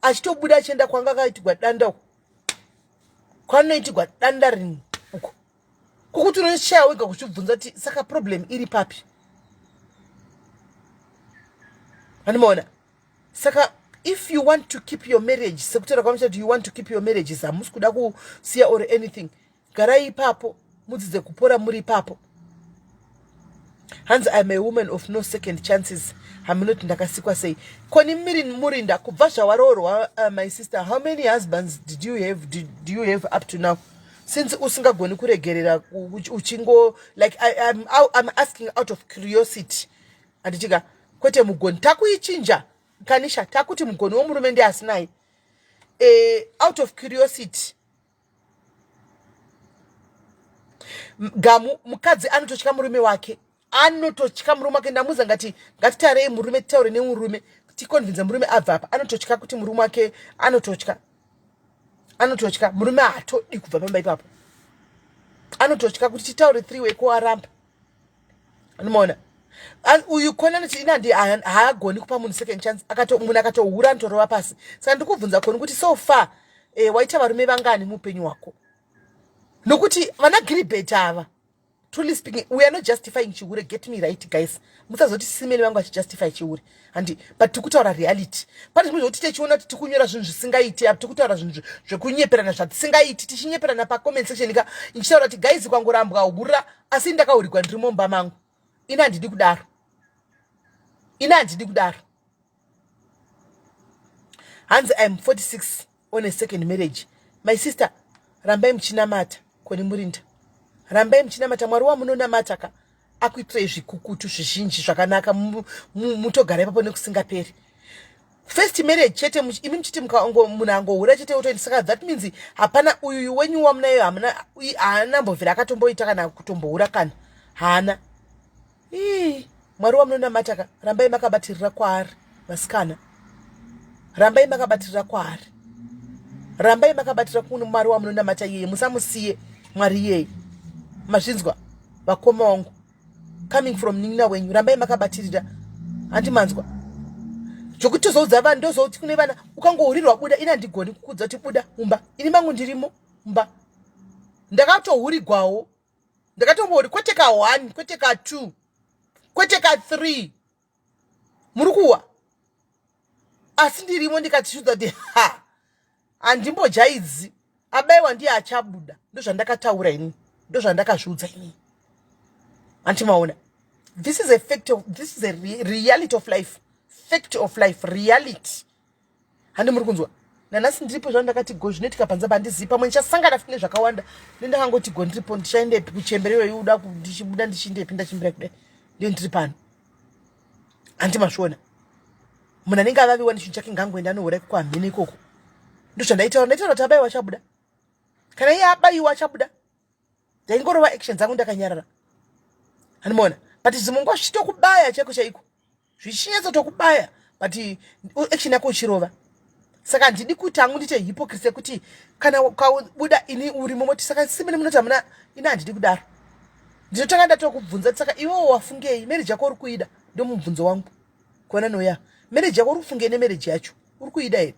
Speaker 1: achitobuda achienda kwanga akaitigwa danda uko, kwanoitigwa danda rini uko, kwokuti unoshaya wega kuchibvunza kuti saka problem iri papi. Andimaona? Saka if you want to keep your marriage, sekutaura kwamuchati you want to keep your marriages, hamusi kuda kusiya or anything, garai ipapo, mudzidze kupora muri ipapo. Hanzi, "I'm a woman of no second chances." Hamunoti ndakasikwa sei koni miri murinda kubva zvawaroorwa? My sister, how many husbands did you have, do you have up to now, since usingagoni kuregerera uchingo like I'm asking out of curiosity, handitika? Kwete mugoni, takuichinja kanisha, takuti mugoni womurume ndiasinai. Out of curiosity, gamu mukadzi anototya murume wake, anototya murume wake. Ndamuza ngati ngatitarei murume, titaure nemurume, ticonvince murume abva apa. Anototya kuti murume wake anototya, anototya murume, haatodi kubva pamba ipapo, anototya kuti titaure three way koaramba. Anomaona uyu kona anoti ina haagoni kupa munhu second chance. Munhu akatohura anotorova pasi. Saka ndikubvunza koni kuti so far waita varume vangani muupenyu hwako? Nokuti vana Giribet ava, truly speaking, we are not justifying chihure, get me right, guys. Musazoti simeni vangu achijustify chihure, handi? But tikutaura reality. Pane zvimwe zvokuti tichiona kuti tikunyora zvinhu zvisingaiti apa, tikutaura zvinhu zvekunyeperana zvatisingaiti, tichinyeperana pacomment section ka, ichitaura kuti guys, kwangorambwa hura, asi ndakahurigwa ndiri mumba mangu. Ini handidi kudaro, ini handidi kudaro. Hanzi, "I'm 46 on a second marriage." My sister, rambai muchinamata. Koni murinda, rambai muchinamata. Mwari wamunonamata ka akuitirai zvikukutu zvizhinji zvakanaka, mutogara ipapo nekusingaperi. First marriage chete, imi muchiti munhu angohura chete otoenda, saka that means hapana uyu wenyu wamunayo, hamuna, haana mbovhera akatomboita kana kutombohura kana haana. Ii, Mwari wamunonamata ka, rambai makabatirira kwaari. Vasikana, rambai makabatirira kwaari, rambai makabatira kuno Mwari wamunonamata iyeye, musamusiye Mwari iyeye. Mazvinzwa, vakoma wangu? Coming from nin'ina wenyu, rambai makabatirira. Handimanzwa zvokuti tozoudza vanhu, ndozouti kune vana, ukangohurirwa buda. Ini handigoni kukudza kuti buda mumba, ini mangu ndirimo mumba, ndakatohurigwawo, ndakatombori kwete ka1, kwete ka2, kwete ka3, muri kuwa, asi ndirimo. Ndikati shudza kuti ha. Handimbojaidzi, abaiwa ndiye achabuda. Ndozvandakataura ini, ndozvandakazviudza ini. Hanti maona, this is a fact of, this is a reality of life, fact of life, reality. Handi muri kunzwa? Nanhasi ndiripo zvao, ndakati go, zvinoitika panze pandizivi. Pamwe ndichasangana futi nezvakawanda. Nendakangoti go, ndiripo, ndichaendepi? Kuchembere iyoyi uda ndichibuda ndichindepi? Ndachimbira kudai, ndiye ndiri pano. Handi mazviona? Munhu anenge avaviwa nechinhu chake ngangoenda anohura ikoko, hamhene ikoko. Ndozvandaitaura, ndaitaura kuti abayiwa achabuda. Kana iye abayiwa achabuda. Ndaingorova action dzangu ndakanyarara, handimaona? But dzimwe nguva zvichitokubaya chaiko chaiko, zvichinyatsotokubaya, but action yako uchirova. Saka handidi kuti hangu ndiite hypocrisy yekuti kana ukabuda ini urimo moti saka simene munoti hamuna. Ini handidi kudaro. Ndinotanga ndatokubvunza, saka iwewo wafungei? Marriage yako uri kuida? Ndomubvunzo wangu kuona noya. Marriage yako uri kufungei nemarriage yacho? Uri kuida here?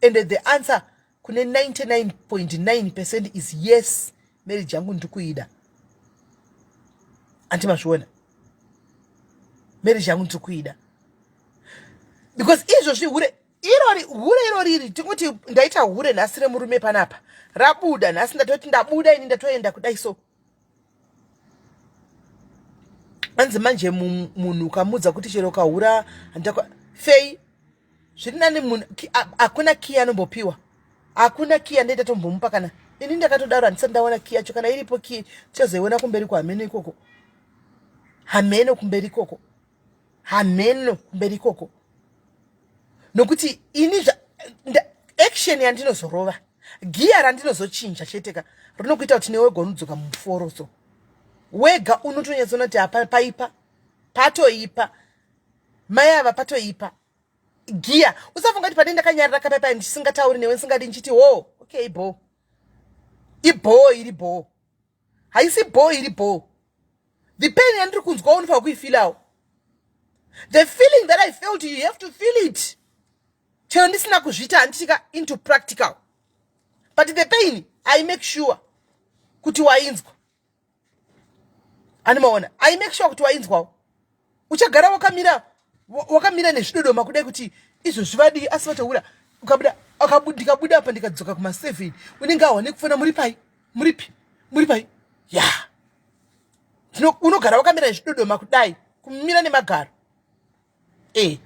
Speaker 1: And the answer kune 99.9% is yes, marriage yangu ndiri kuida. Anti mazviona? Marriage yangu ndiri kuida because izvozvi hure irori, hure iroriri, tingoti ndaita hure nhasi remurume panapa, rabuda nhasi, ndatoti ndabuda ini, ndatoenda kudai. So anzi manje munhu ukamudza kuti chero ukahura fei, zviri nani munhu hakuna kiya anombopiwa, hakuna kiya ndoita tombomupa. Kana ini ndakatodaro, handisati ndaona kiya yacho. Kana iripo kiyi, tichazoiona kumberi kwahameno ikoko, hameno kumberi ikoko, hameno kumberi ikoko. Nokuti ini action yandinozorova, giya randinozochinja cheteka rinokuita kuti newe unodzoka muforo. So wega unotonyatsoona kuti apa paipa, patoipa, mai ava patoipa giya. Usafunga kuti pane ndakanyarira kapaipai, ndisingatauri newe, ndisingadi, ndichiti ho, okay, bo ibho iri, bo haisi bo iri bo. The pain yandiri kunzwa unofanira kuifilawo. The feeling that I felt, you have to feel it. Chero ndisina kuzviita handitika into practical, but the pain I make sure kuti wainzwa. Animaona? I make sure kuti wainzwawo. Uchagara wakamira, wakamira nezvidodoma kudai kuti izvo zvivadii, asi vataura. Ukabuda, ndikabuda apa, ndikadzoka kuma7, unenge awa nekufona, muri pai, muripi, muri pai? Ya, unogara wakamira nezvidodoma kudai, kumira nemagaro. E,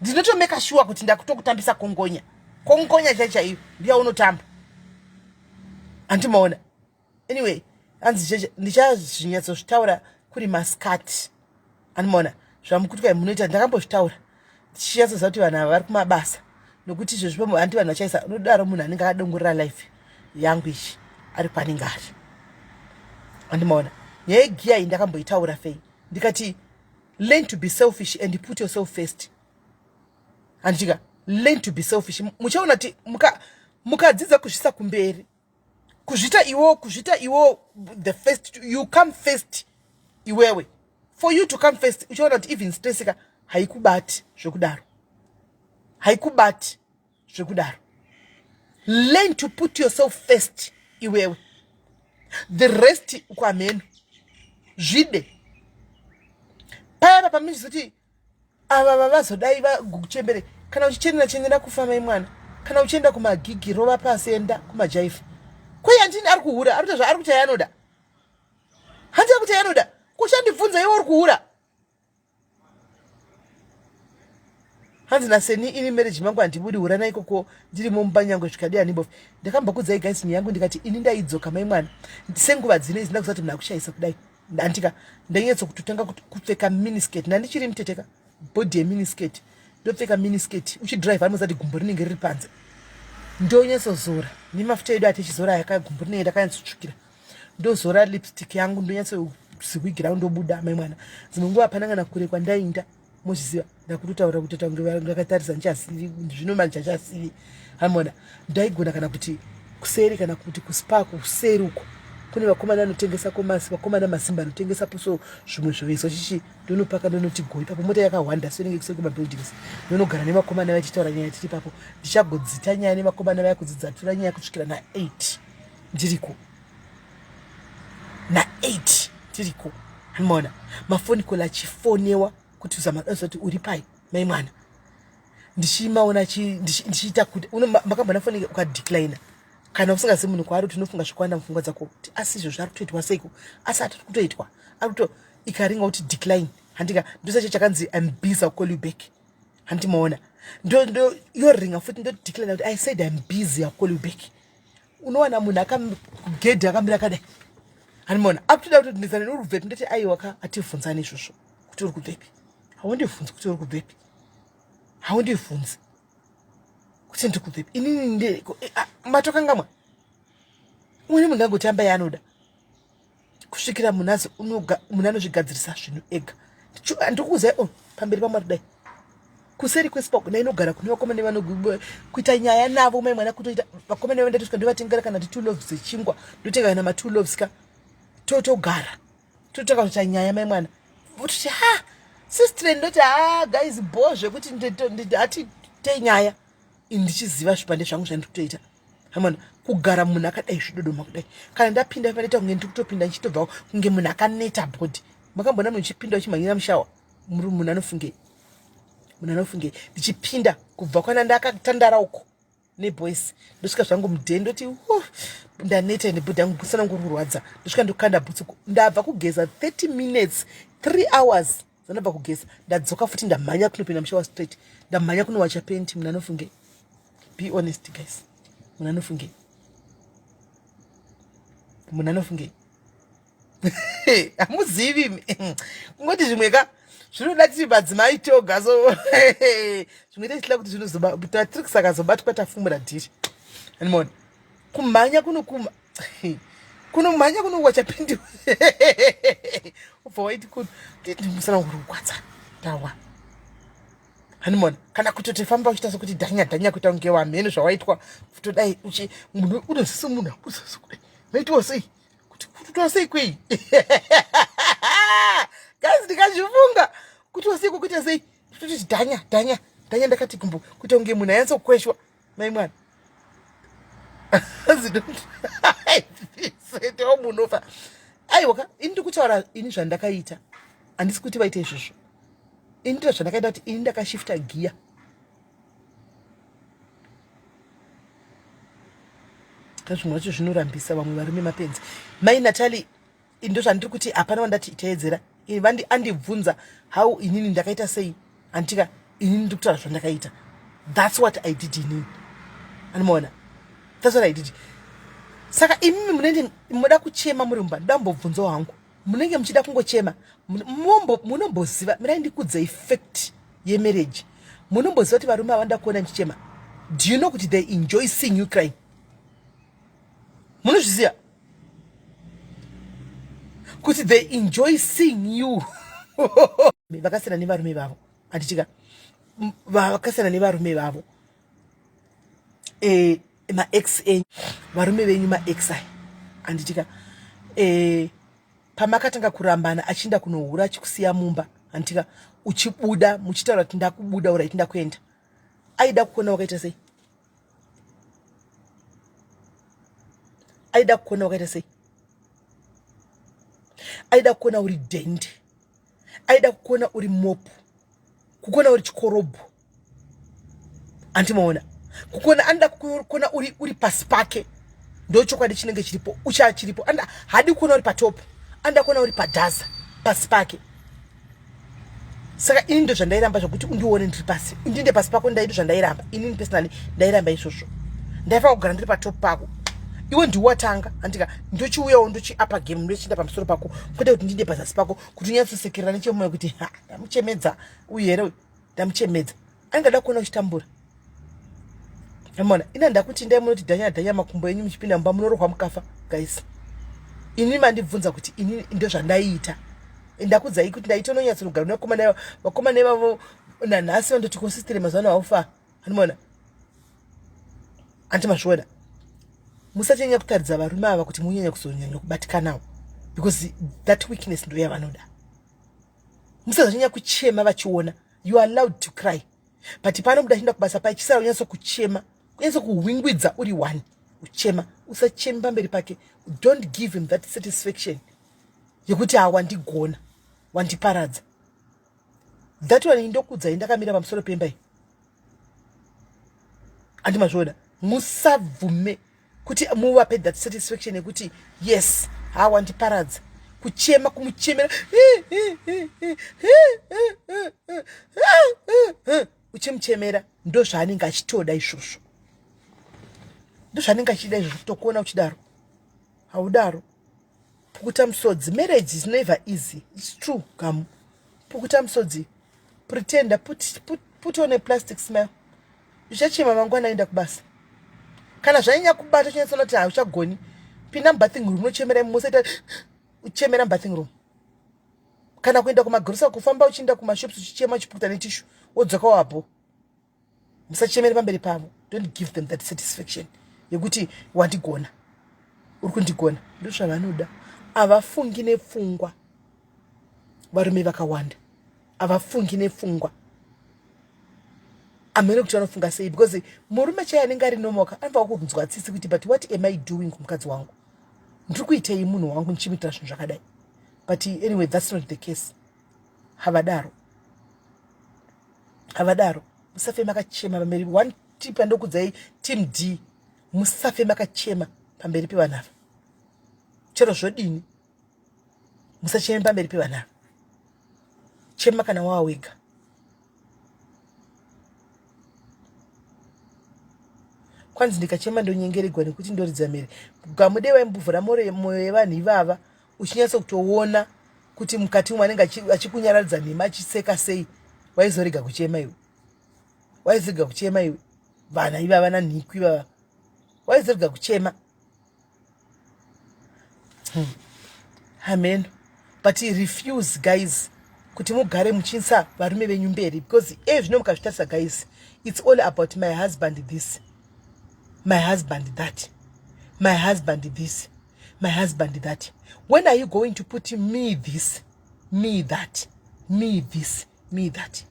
Speaker 1: ndinotomeka sure kuti ndakutokutambisa kongonya, kongonya chai chaiyo ndiya unotamba. Handimaona? Anyway, hanzi ndichazvinyatsozvitaura kuri maskati. Anomaona zvamukutwai munoita? Ndakambozvitaura ndichinyatsoziva kuti vanhu ava vari kumabasa, nokuti izvezvi pamwe handi vanhu vachaisa. Unodaro munhu anenge akadongorera life yangu ichi ari kwanenge ari. Andimaona? Nyaya yegiya iyi ndakamboitaura fei, ndikati learn to be selfish and put yourself first. Handitika? Learn to be selfish. Muchaona kuti mukadzidza kuzvisa kumberi, kuzviita iwo, kuzviita iwo the first, you come first iwewe. For you to come first, uchaona kuti even stressika haikubati zvekudaro, haikubati zvekudaro. Learn to put yourself first iwewe, the rest kwamheno zvide. Paya pamunozoti ava vavazodai vaguchembere, kana uchichenera, chenera kufa mai mwana. Kana uchienda kumagigi, rova pasi, enda kumajaifa. Kwei handini ari kuhura, ari kuita zvaari kuti ayanoda, handi ari kuti ayanoda. Kuchandibvunza iwe uri kuhura? Hanzi naseni ini marriage mangu handibudi, hurana ikoko, ndirimo mumba nyangwe zvikadi handimbofi. Ndakambokudzai guys nyaya yangu, ndikati ini ndaidzoka mai mwana senguva dzino idzi, ndakuziva kuti munhu akushayisa kudai. Handika ndainyatso kutotanga kupfeka miniskirt, ndandichiri muteteka, bhodhi yeminiskirt, ndopfeka miniskirt, uchidrive anozati gumbo rinenge riri panze. Ndonyatsozora nemafuta edu atichizora aya, gumbo rinenge rakanyatsotsvukira. Ndozora lipstick yangu, ndonyatsoziwigi rangu, ndobuda mai mwana. Dzimwe nguva hapana kana kure kwandainda, mozviziva. Ndakutotaura kuti tange ndakatarisa, ndichazivi zvino manje, chachazivi hamona. Ndaigona kana kuti kuseri, kana kuti kuSpar kuseri uko kune vakomana anotengesa komasi, vakomana masimba anotengesa poso zvimwe zvovezwa chichi, ndonopaka, ndonoti go ipapo. Mota yakahwanda, so inenge kuseri kwemabuildings. Ndonogara nevakomana vachitaura nyaya tiri ipapo, ndichagodzita nyaya nevakomana vaya, kudzidzatura nyaya kusvikira na8 ndiriko, na8 ndiriko. Maona mafoni call achifonewa kuti uzamadaza kuti uri pai mai mwana. Ndichimaona ndichiita kuti makambona foni ukadeclina kana usingazivi munhu kwaari kuti unofunga zvikwanda mupfungwa dzako kuti asi izvo zvari kutoitwa seiko, asi atiri kutoitwa ari kuto ikaringa kuti decline, handika? Ndosacho chakanzi, "I'm busy, I'll call you back," handimaona? Ndo yoringa futi, ndodecline kuti, "I said I'm busy, I'll call you back." Unowana munhu akagedhi akamira kadai, handimaona? Akutoda kutodinizana uri kubvepi. Ndoti, "Aiwa ka, hativhunzani izvozvo kuti uri kubvepi. Haundibvunzi kuti uri kubvepi, haundibvunzi kuti ndiri kubvepi." Inini matokangamwa umweni munhu angotamba yaanoda kusvikira munhu azi munhu anozvigadzirisa zvinhu ega. Ndikuuzai o pamberi pamwari, dai kuseri kwespa ndainogara kune vakomana vanokuita nyaya navo, mai mwana, kutoita vakomana vandatosvika ndovatengera kana ti 2 loaves dzechingwa, ndotenga kana ma2 loaves ka, totogara totanga kuita nyaya, mai mwana. Vototi, "Ha, sister." Ndoti, "Ha, guys, bo zvekuti hatitei nyaya." Ini ndichiziva zvipande zvangu zvandiri kutoita amana. Kugara munhu akadai zvidodoma kudai, kana ndapinda panoita kunge ndiri kutopinda ndichitobva kunge munhu akaneta body. Makambona munhu uchipinda uchimhanyira mushawa? Muri munhu anofungei? Munhu anofungei? Ndichipinda kubva kwana ndakatandara uko neboys, ndosvika zvangu mudheni, ndoti, "Ndaneta nebhodhi yangu, kusana ngururwadza." Ndosvika ndokanda bhutsu. Ndabva kugeza 30 minutes, 3 hours zandabva kugeza, ndadzoka futi, ndamhanya kunopinda mushawa straight, ndamhanya kunowacha penti. Munhu anofungei? Be honest, guys, munhu anofungei? Munhu anofungei? Hamuzivi kungoti zvimwe ka zvinoda tiri madzimai toga, so zvimwe tichida kuti zvinozotatrix akazobatwa tafumura dhiri, animona? Kumhanya kunokuma kunomhanya kunowacha penti, ubva waiti musana uri kugwadza, ndawa, hanimona? Kana kutoti famba uchiita sekuti dhanya dhanya, kuita kunge wamhene zvawaitwa kutodai, munhu unozisi munhu akuzasi kudai, maitiwa sei kuti kutoita sei kwei? Guys, ndikazvifunga kuti wasei kuita sei, kutoti dhanya dhanya dhanya, ndakati gumbo kuita kunge munhu anyatsokweshwa, mai mwana munofa. Aiwa ka, ini ndiri kutaura ini zvandakaita, handisi kuti vaite izvozvo. Ini ndiro zvandakaita kuti ini ndakashifta giya. Zvimwe zvacho zvinorambisa vamwe varume mapenzi, mai Natali. Ndo zvandiri kuti hapana wandati teedzera. Andibvunza how inini ndakaita sei, anditika? Inini ndiri kutaura zvandakaita. That's what I did inini, anomaona? That's what I did. Saka imimi munenge muda kuchema muri mumba, ndambobvunzawo hangu, munenge muchida kungochema, munomboziva, mirai ndikudze effect yemarriage, munomboziva kuti varume avanoda kuona muchichema? Do you know kuti they enjoy seeing you crying? Munozviziva kuti they enjoy seeing you? Vakasiyana nevarume vavo, handitika? Vakasiyana nevarume vavo, maex enyu, varume venyu, maex aya, handitika? Pamakatanga kurambana, achienda kunohura, achikusiya mumba, handitika? Uchibuda muchitaura kuti, "Ndakubuda, alright, ndakuenda," aida kuona wakaita sei? Aida kuona wakaita sei? Aida kuona uri dhende, aida kuona uri mopu, kukuona uri chikorobho, andimaona? Kukuona, anoda kuona uri pasi pake. Ndo chokwadi chinenge chiripo, ucha chiripo. Hadi kuona uri patopu, anoda kuona uri padhaza pasi pake. Saka ini ndo zvandairamba, zvokuti undione ndiri pasi, ndinde pasi pako. Ndaindo zvandairamba inini personally, ndairamba izvozvo. Ndaifanira kugara ndiri patop pako. Iwe ndiwatanga, andika? Ndochiuyawo, ndochiapa game, ndochienda pamusoro pako, kwete kuti ndinde pazasi pako, kuti unyatsosekerera nechemoyo kuti, "Ha, ndamuchemedza uyu here, ndamuchemedza." Angada kuona uchitambura, amona? Ina ndakuti ndai munoti dhanya dhanya makumbo enyu muchipinda mumba, munorohwa mukafa. Guys, ini mandibvunza kuti ini ndo zvandaiita. Ndakudzai kuti ndaitononyatsogara nevakomana. Vakomana ivavo nanhasi vandoti consistere mazuva ano haufa, anomaona? Anti mazviona? Musachanyanya kutaridza varume ava kuti munyanya kuzonyanya kubatikanawo, because that weakness ndo yavanoda. Musazonyanya kuchema vachiona. You are allowed to cry, but pano muda chienda kubasa pachisara, unyatso kuchema, unyatso kuhwingwidza uri one uchema. Usacheme pamberi pake. Don't give him that satisfaction yekuti, "Ha, wandigona, wandiparadza." That one, ndokudzai ndakamira pamusoro pemba iyi. Andi mazviona, musabvume kuti muvape that satisfaction yekuti yes, ha, wandiparadza. Kuchema, kumuchemera, uchimuchemera, ndo zvaanenge achitoda izvozvo, ndo zvaanenge achida izvozvo, kutokuona uchidaro. Haudaro, pukuta musodzi. Marriage is never easy, it's true. Gamu, pukuta musodzi, pretenda, put on a plastic smile. Uchachema mangwana, aenda kubasa. Kana zvanyanya kubata, uchanyatsoona kuti hauchagoni, pinda mubathing room, unochemera, musaita uchemera mubathing room, kana kuenda kumagrosa, kufamba uchienda kumashops uchichema, uchipukuta netissue, wodzoka wapo. Musachemere pamberi pavo. Don't give them that satisfaction yekuti wandigona, uri kundigona. Ndo zvavanoda. Havafungi nepfungwa. Varume vakawanda havafungi nepfungwa. Hamene kuti vanofunga sei, because murume chaiye anenge ari normal ka anofanira kunzwa tsitsi kuti, "But what am I doing kumukadzi wangu? Ndiri kuitei munhu wangu ndichimuitira zvinhu zvakadai?" But anyway, that's not the case. Havadaro, havadaro. Musafe makachema pamberi. One tip andokudzai, Team D, musafe makachema pamberi pevanhu ava. Chero zvodini, musacheme pamberi pevanhu ava. Chema kana wava wega. Kwanzi ndikachema ndonyengeregwa nekuti ndoridza mhere. Gamude waimbuvhura mwoyo yevanhu ivava, uchinyatsa kutoona kuti mukati umu anenge achikunyararidza nhema, achiseka sei. Waizorega kuchema iwe? Waizorega kuchema iwe? Vana ivava nanhiku ivava, waizorega kuchema? Amen. But refuse, guys, kuti mugare muchiisa varume venyu mberi, because e zvino mukazvitarisa, guys, it's all about my husband this, my husband that, my husband this, my husband that. When are you going to put me this, me that, me this, me that?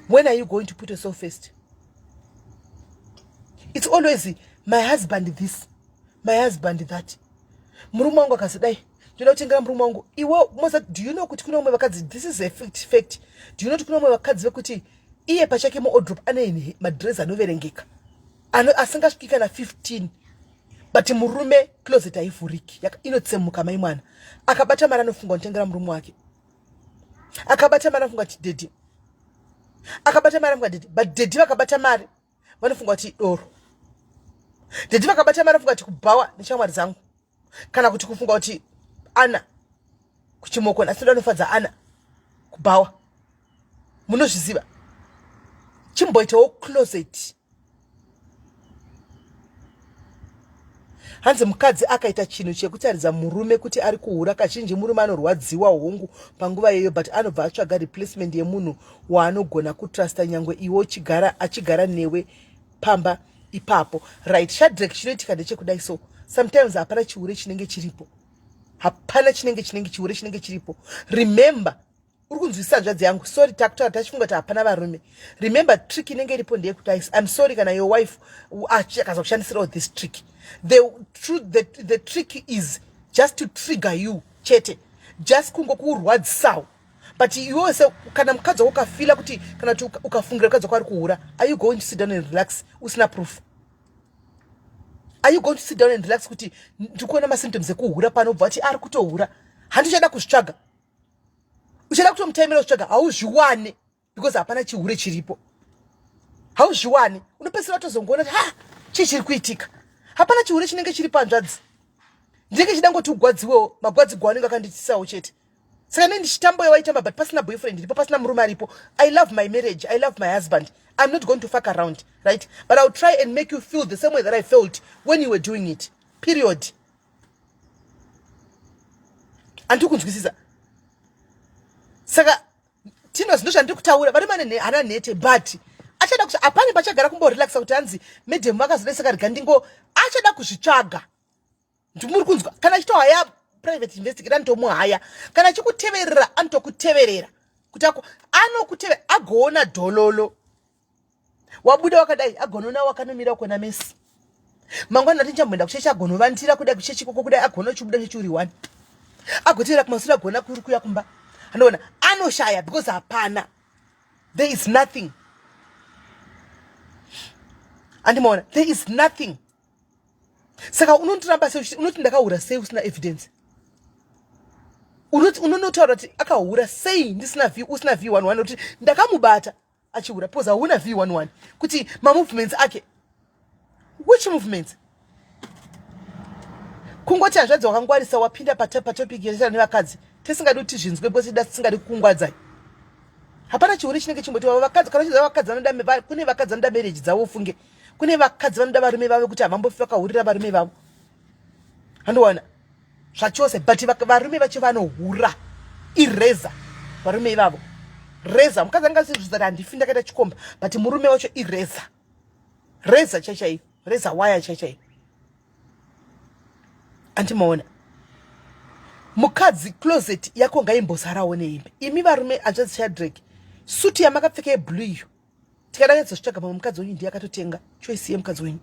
Speaker 1: When are you going to put yourself first? It's always my husband this, my husband that. Murume wangu akazodai, ndoda kutengera murume wangu. Iwe moza, do you know kuti kune vamwe vakadzi, this is a fact, do you know kuti kune vamwe vakadzi vekuti iye pachake muwardrobe ane madress anoverengeka asingasviki kana 15, but murume closet haivhuriki, inotsemuka? Mai mwana akabata mari anofunga kutengera murume wake, akabata mari anofunga kuti daddy, akabata mari anofunga daddy, but daddy vakabata mari vanofunga kuti doro, daddy vakabata mari vanofunga kuti kubhawa neshamwari dzangu, kana kuti kufunga kuti ana kuchimokona asinoda anofadza ana kubhawa. Munozviziva, chimboitawo closet. Hanzi mukadzi akaita chinhu chekutaridza murume kuti ari kuhura, kazhinji murume anorwadziwa, hongu, panguva iyoyo, but anobva atsvaga replacement yemunhu waanogona kutrusta, nyangwe iwe achigara newe pamba ipapo. Right, Shadrek, chinoitika ndechekudai. So sometimes hapana chihure chinenge chiripo, hapana chinenge chihure chinenge chiripo. Remember, uri kunzwisisa, hanzvadzi yangu? Sorry, takutaura tachifunga kuti hapana varume. Remember, trick inenge iripo ndeyekuti, I'm sorry kana your wife akaza kushandisirawo this trick. The trick is just to trigger you chete, just kungokurwadzisawo. But iwewe se kana mukadzi wako ukafeela kuti, kana kuti ukafungira mukadzi wako ari kuhura, are you going to sit down and relax usina proof? Are you going to sit down and relax kuti ndiri kuona masymptoms ekuhura pano, ubva kuti ari kutohura, handichada kuzvitsvaga? Uchada kutomutimera kuzvitsvaga, hauzviwane, because hapana chihure chiripo. Hauzviwani, unopedzisira watozongoona kuti, ha, chii chiri kuitika? Hapana chihure chinenge chiri panzvadzi. Ndinenge chida ngoti ugwadziwewo magwadzigwa anenge akanditisawo chete. Saka nei ndichitamboyo waitamba, but pasina boyfriend iripo, pasina murume aripo. I love my marriage, I love my husband. I'm not going to fuck around, right? But I'll try and make you feel the same way that I felt when you were doing it, period. Handiri kunzwisisa. Saka tino ndo zvandiri kutaura, varume ane hana nhete, but achada kuti hapane pachagara kumborelaxa kuti hanzi madam vakazodai, saka rega ndingo. Achada kuzvitsvaga. Ndimuri kunzwa? Kana achitohaya private investigator, anotomuhaya. Kana achikuteverera, anotokuteverera kuti ako anokutevera, agoona dhololo wabuda wakadai, agonoona wakanomira kuona mesi mangwana, ati ndichamboenda kuchechi, agonovandira kudai kuchechi ikoko kudai, agona uchibuda chechi uri one, agotevera kumasure, agona kuri kuya kumba, anoona anoshaya, because hapana, there is nothing. Andimaona, there is nothing. Saka unondiramba sei, unoti ndakahura sei usina evidence? Unoti unonotaura kuti akahura sei ndisina v, usina v11 kuti ndakamubata achihura, because hauna v11 kuti mamovements ake. Which movements? Kungoti hanzvadzi wakangwarisa, wapinda patopic yataura nevakadzi, tisingadi kuti zvinzwe because da tisingadi kukungwadzai. Hapana chihure chinenge chimboti vakadzi, kana uchiziva vakadzi vanoda, kune vakadzi vanoda marriage dzavo, ufunge kune vakadzi vanoda varume vavo kuti havambofi vakahurira varume vavo, handiwana zvachose. But varume vacho vanohura, ireza varume ivavo, reza. Mukadzi anga asizvidza kuti handifi ndakaita chikomba, but murume wacho ireza, reza chaichaiyo, reza waya chaichaiyo. Andimaona mukadzi, closet yako ngaimbozarawo neimbe. Imi varume, hanzvadzi Shadrack, suti yamakapfeka yeblue iyo, tikada nyatsotsvaga pamwe mukadzi wenyu ndiye akatotenga, choice yemukadzi wenyu.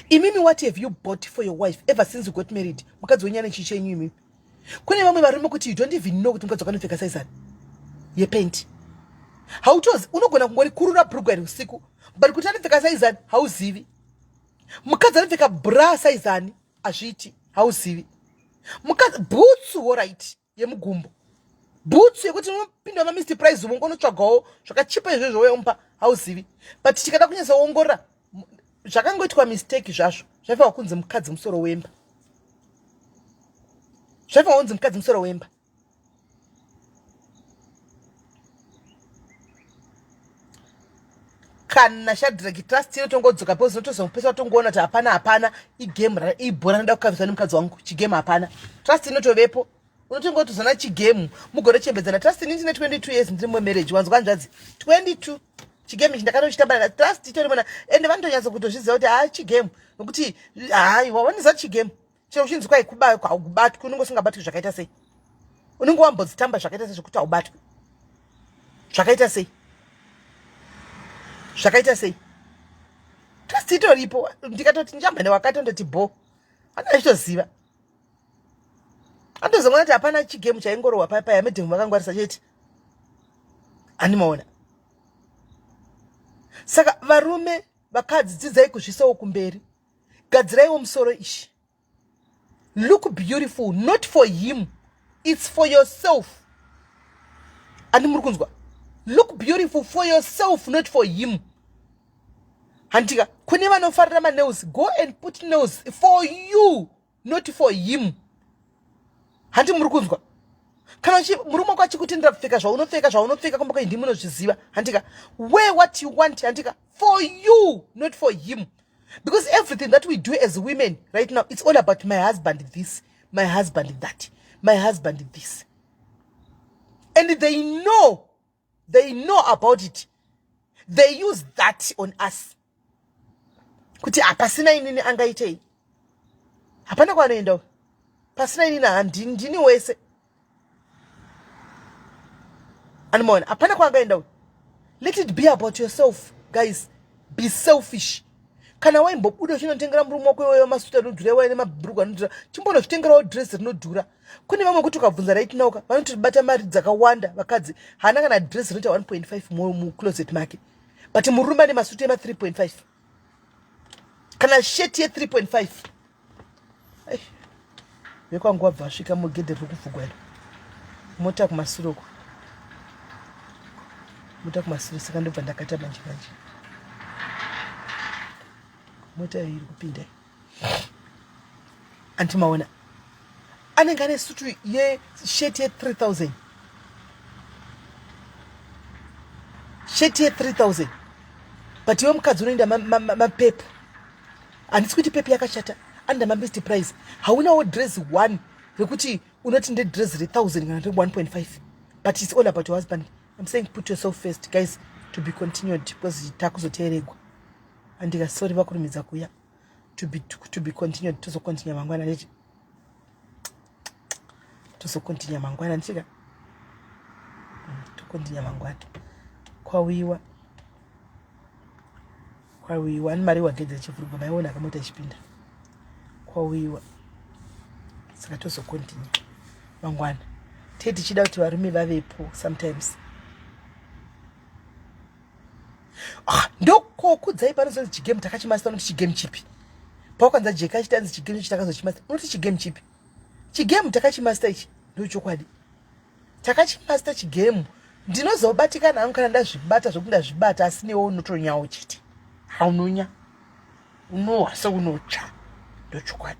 Speaker 1: Imimi, what have you bought for your wife ever since you got married? Mukadzi wenyu ane chii chenyu imimi? Kune vamwe varume kuti you don't even know kuti mukadzi wakanopfeka saizani yepenti, hautozi. Unogona kungorikurura bhurugwa usiku, but kuti anopfeka saizani hauzivi. Mukadzi anopfeka bra saizani hazviiti, hauzivi. Mukadzi bhutsu, alright, yemugumbo, bhutsu yekuti unopinda maMr Price umo, ungonotsvagawo zvakachipa izvozvo womupa, hauzivi. But tikada kunyatsoongorora, zvakangoitwa mistake zvazvo. Zvaifanwa kunzi mukadzi musoro wemba, zvaifanwa kunzi mukadzi musoro wemba. Kana Shadrack, trust inotongodzoka because unotozomupesa watongoona kuti hapana, hapana igame, ibhora rinoda kukavisa nemukadzi wangu, chigame hapana. Trust inotovepo, unotongotozona chigame mugorochembedzana. Trust, ini ndine 22 years ndiri mumarriage, wanzwa hanzvadzi? 22. Chigame ichi ndakatochitamba, trust itori mona, ende vanotonyatsa kutozviziva kuti ha, chigame, nokuti haiwa, vanoziva chigame. Chero uchinzi kwai kubatwi, unenge usingabatwi zvakaita sei? Unenge wambodzitamba zvakaita sei zvekuti haubatwi? Zvakaita sei? Zvakaita sei? Trust itoripo. Ndikatoti njamba newakatondoti bo, anachitoziva, andozoona kuti hapana chigame chaingorohwa paya. Madam vakangwarisa chete, andimaona. Saka varume, vakadzi, dzidzai kuzvisawo kumberi, gadziraiwo musoro ishi. Look beautiful, not for him, it's for yourself. Andi muri kunzwa? Look beautiful for yourself, not for him. Handika kune vanofarira manails, go and put nails for you, not for him. Handi muri kunzwa? Kana murume wako achikutendera kupfeka zvaunopfeka, zvaunopfeka kumba kwei, ndimunozviziva, handika? Wear what you want, handika, for you, not for him, because everything that we do as women right now, it's all about my husband this, my husband that, my husband this, and they know, they know about it. They use that on us kuti hapasina inini angaitei, hapana kwaanoenda pasina inini, handini, ndini wese. Animaona, hapana kwaangaenda. Let it be about yourself, guys. Be selfish. Kana waimbobuda uchinotengera murume wako iweyo masuti anodhura iwayo nemabhurugu anodhura, chimbonozvitengerawo dress rinodhura. Kune vamwe kuti ukabvunza right now ka, vanotobata mari dzakawanda vakadzi, haana kana dress rinoita 1.5 mucloset make, but murume ane masuti ema3.5 kana sheti ye3.5. Vekwangu wabva asvika mugedhe riri kuvhugwa iro, mota kumasure uko, mota kumasure. Saka ndobva ndakata manje manje, mota iyo iri kupinda. Antimaona, anenge ane sutu yesheti ye3000, sheti ye3000, but iwe mukadzi unoenda mapepo. Handisi kuti pepe yakashata, anoenda maMr Price. Haunawo dress one rekuti unoti ndedress re1000 kana re1.5, but it's all about your husband. I'm saying put yourself first, guys. To be continued, because takuzoteeregwa. Andika, sorry, vakurumidza kuya. To be continued. Tozocontinue mangwana nditi, tozocontinue mangwana ndichika, tocontinue mangwana. Kwawiwa, kwawiwa ani mari wagedza chivhurugwa, maiona akamota ichipinda. Kwawiwa, saka tozocontinue mangwana. Tee tichida kuti varume vavepo sometimes. Ah, ndo Ko kudzai panozonzi chigame takachimasta, unoti chigame chipi? Pawakanza Jeka achiti anzi chigame ichi takazochimasta, unoti chigame chipi? Chigame takachimasta ichi, ndochokwadi takachimasta chigame. Ndinozobatikana hangu kana ndazvibata zvokuti ndazvibata, asi newe unotonyawo chete, haunonya, unohwa seunotsva, ndochokwadi,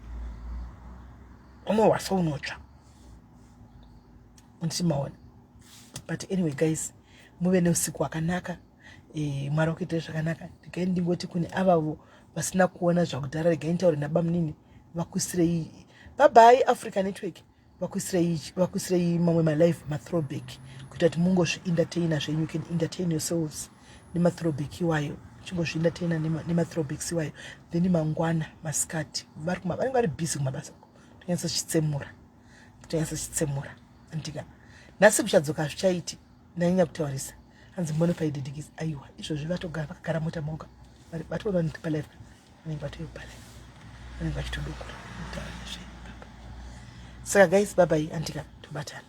Speaker 1: unohwa seunotsva, undichimaona. But anyway guys, muve neusiku hwakanaka. Mwari wakuitire zvakanaka. Regai ndingoti kune avavo vasina kuona zvakudhara, regai nditaure nabamunini vakuisirei babai Africa Network, vakuisirei mamwe malive mathrowback, kuita kuti mungozvientertaina zvenyu. You can entertain yourselves nemathrowback iwayo, chingozvientertaina nemathrowbacks iwayo. Then mangwana masikati vanenge vari busy kumabasa, tonyatsa chitsemura, tonyatsa chitsemura, andika nhasi kuchadzoka hazvichaiti. Ndanyanya kutaurisa. Hanzi monopaididikisi. Aiwa, izvozvi vatogara, vakagara mota moga, vatoona ndiri palive, vanenge vatoyo palive, vanenge vachitodokura. Saka guys, bye bye, andika tobatana.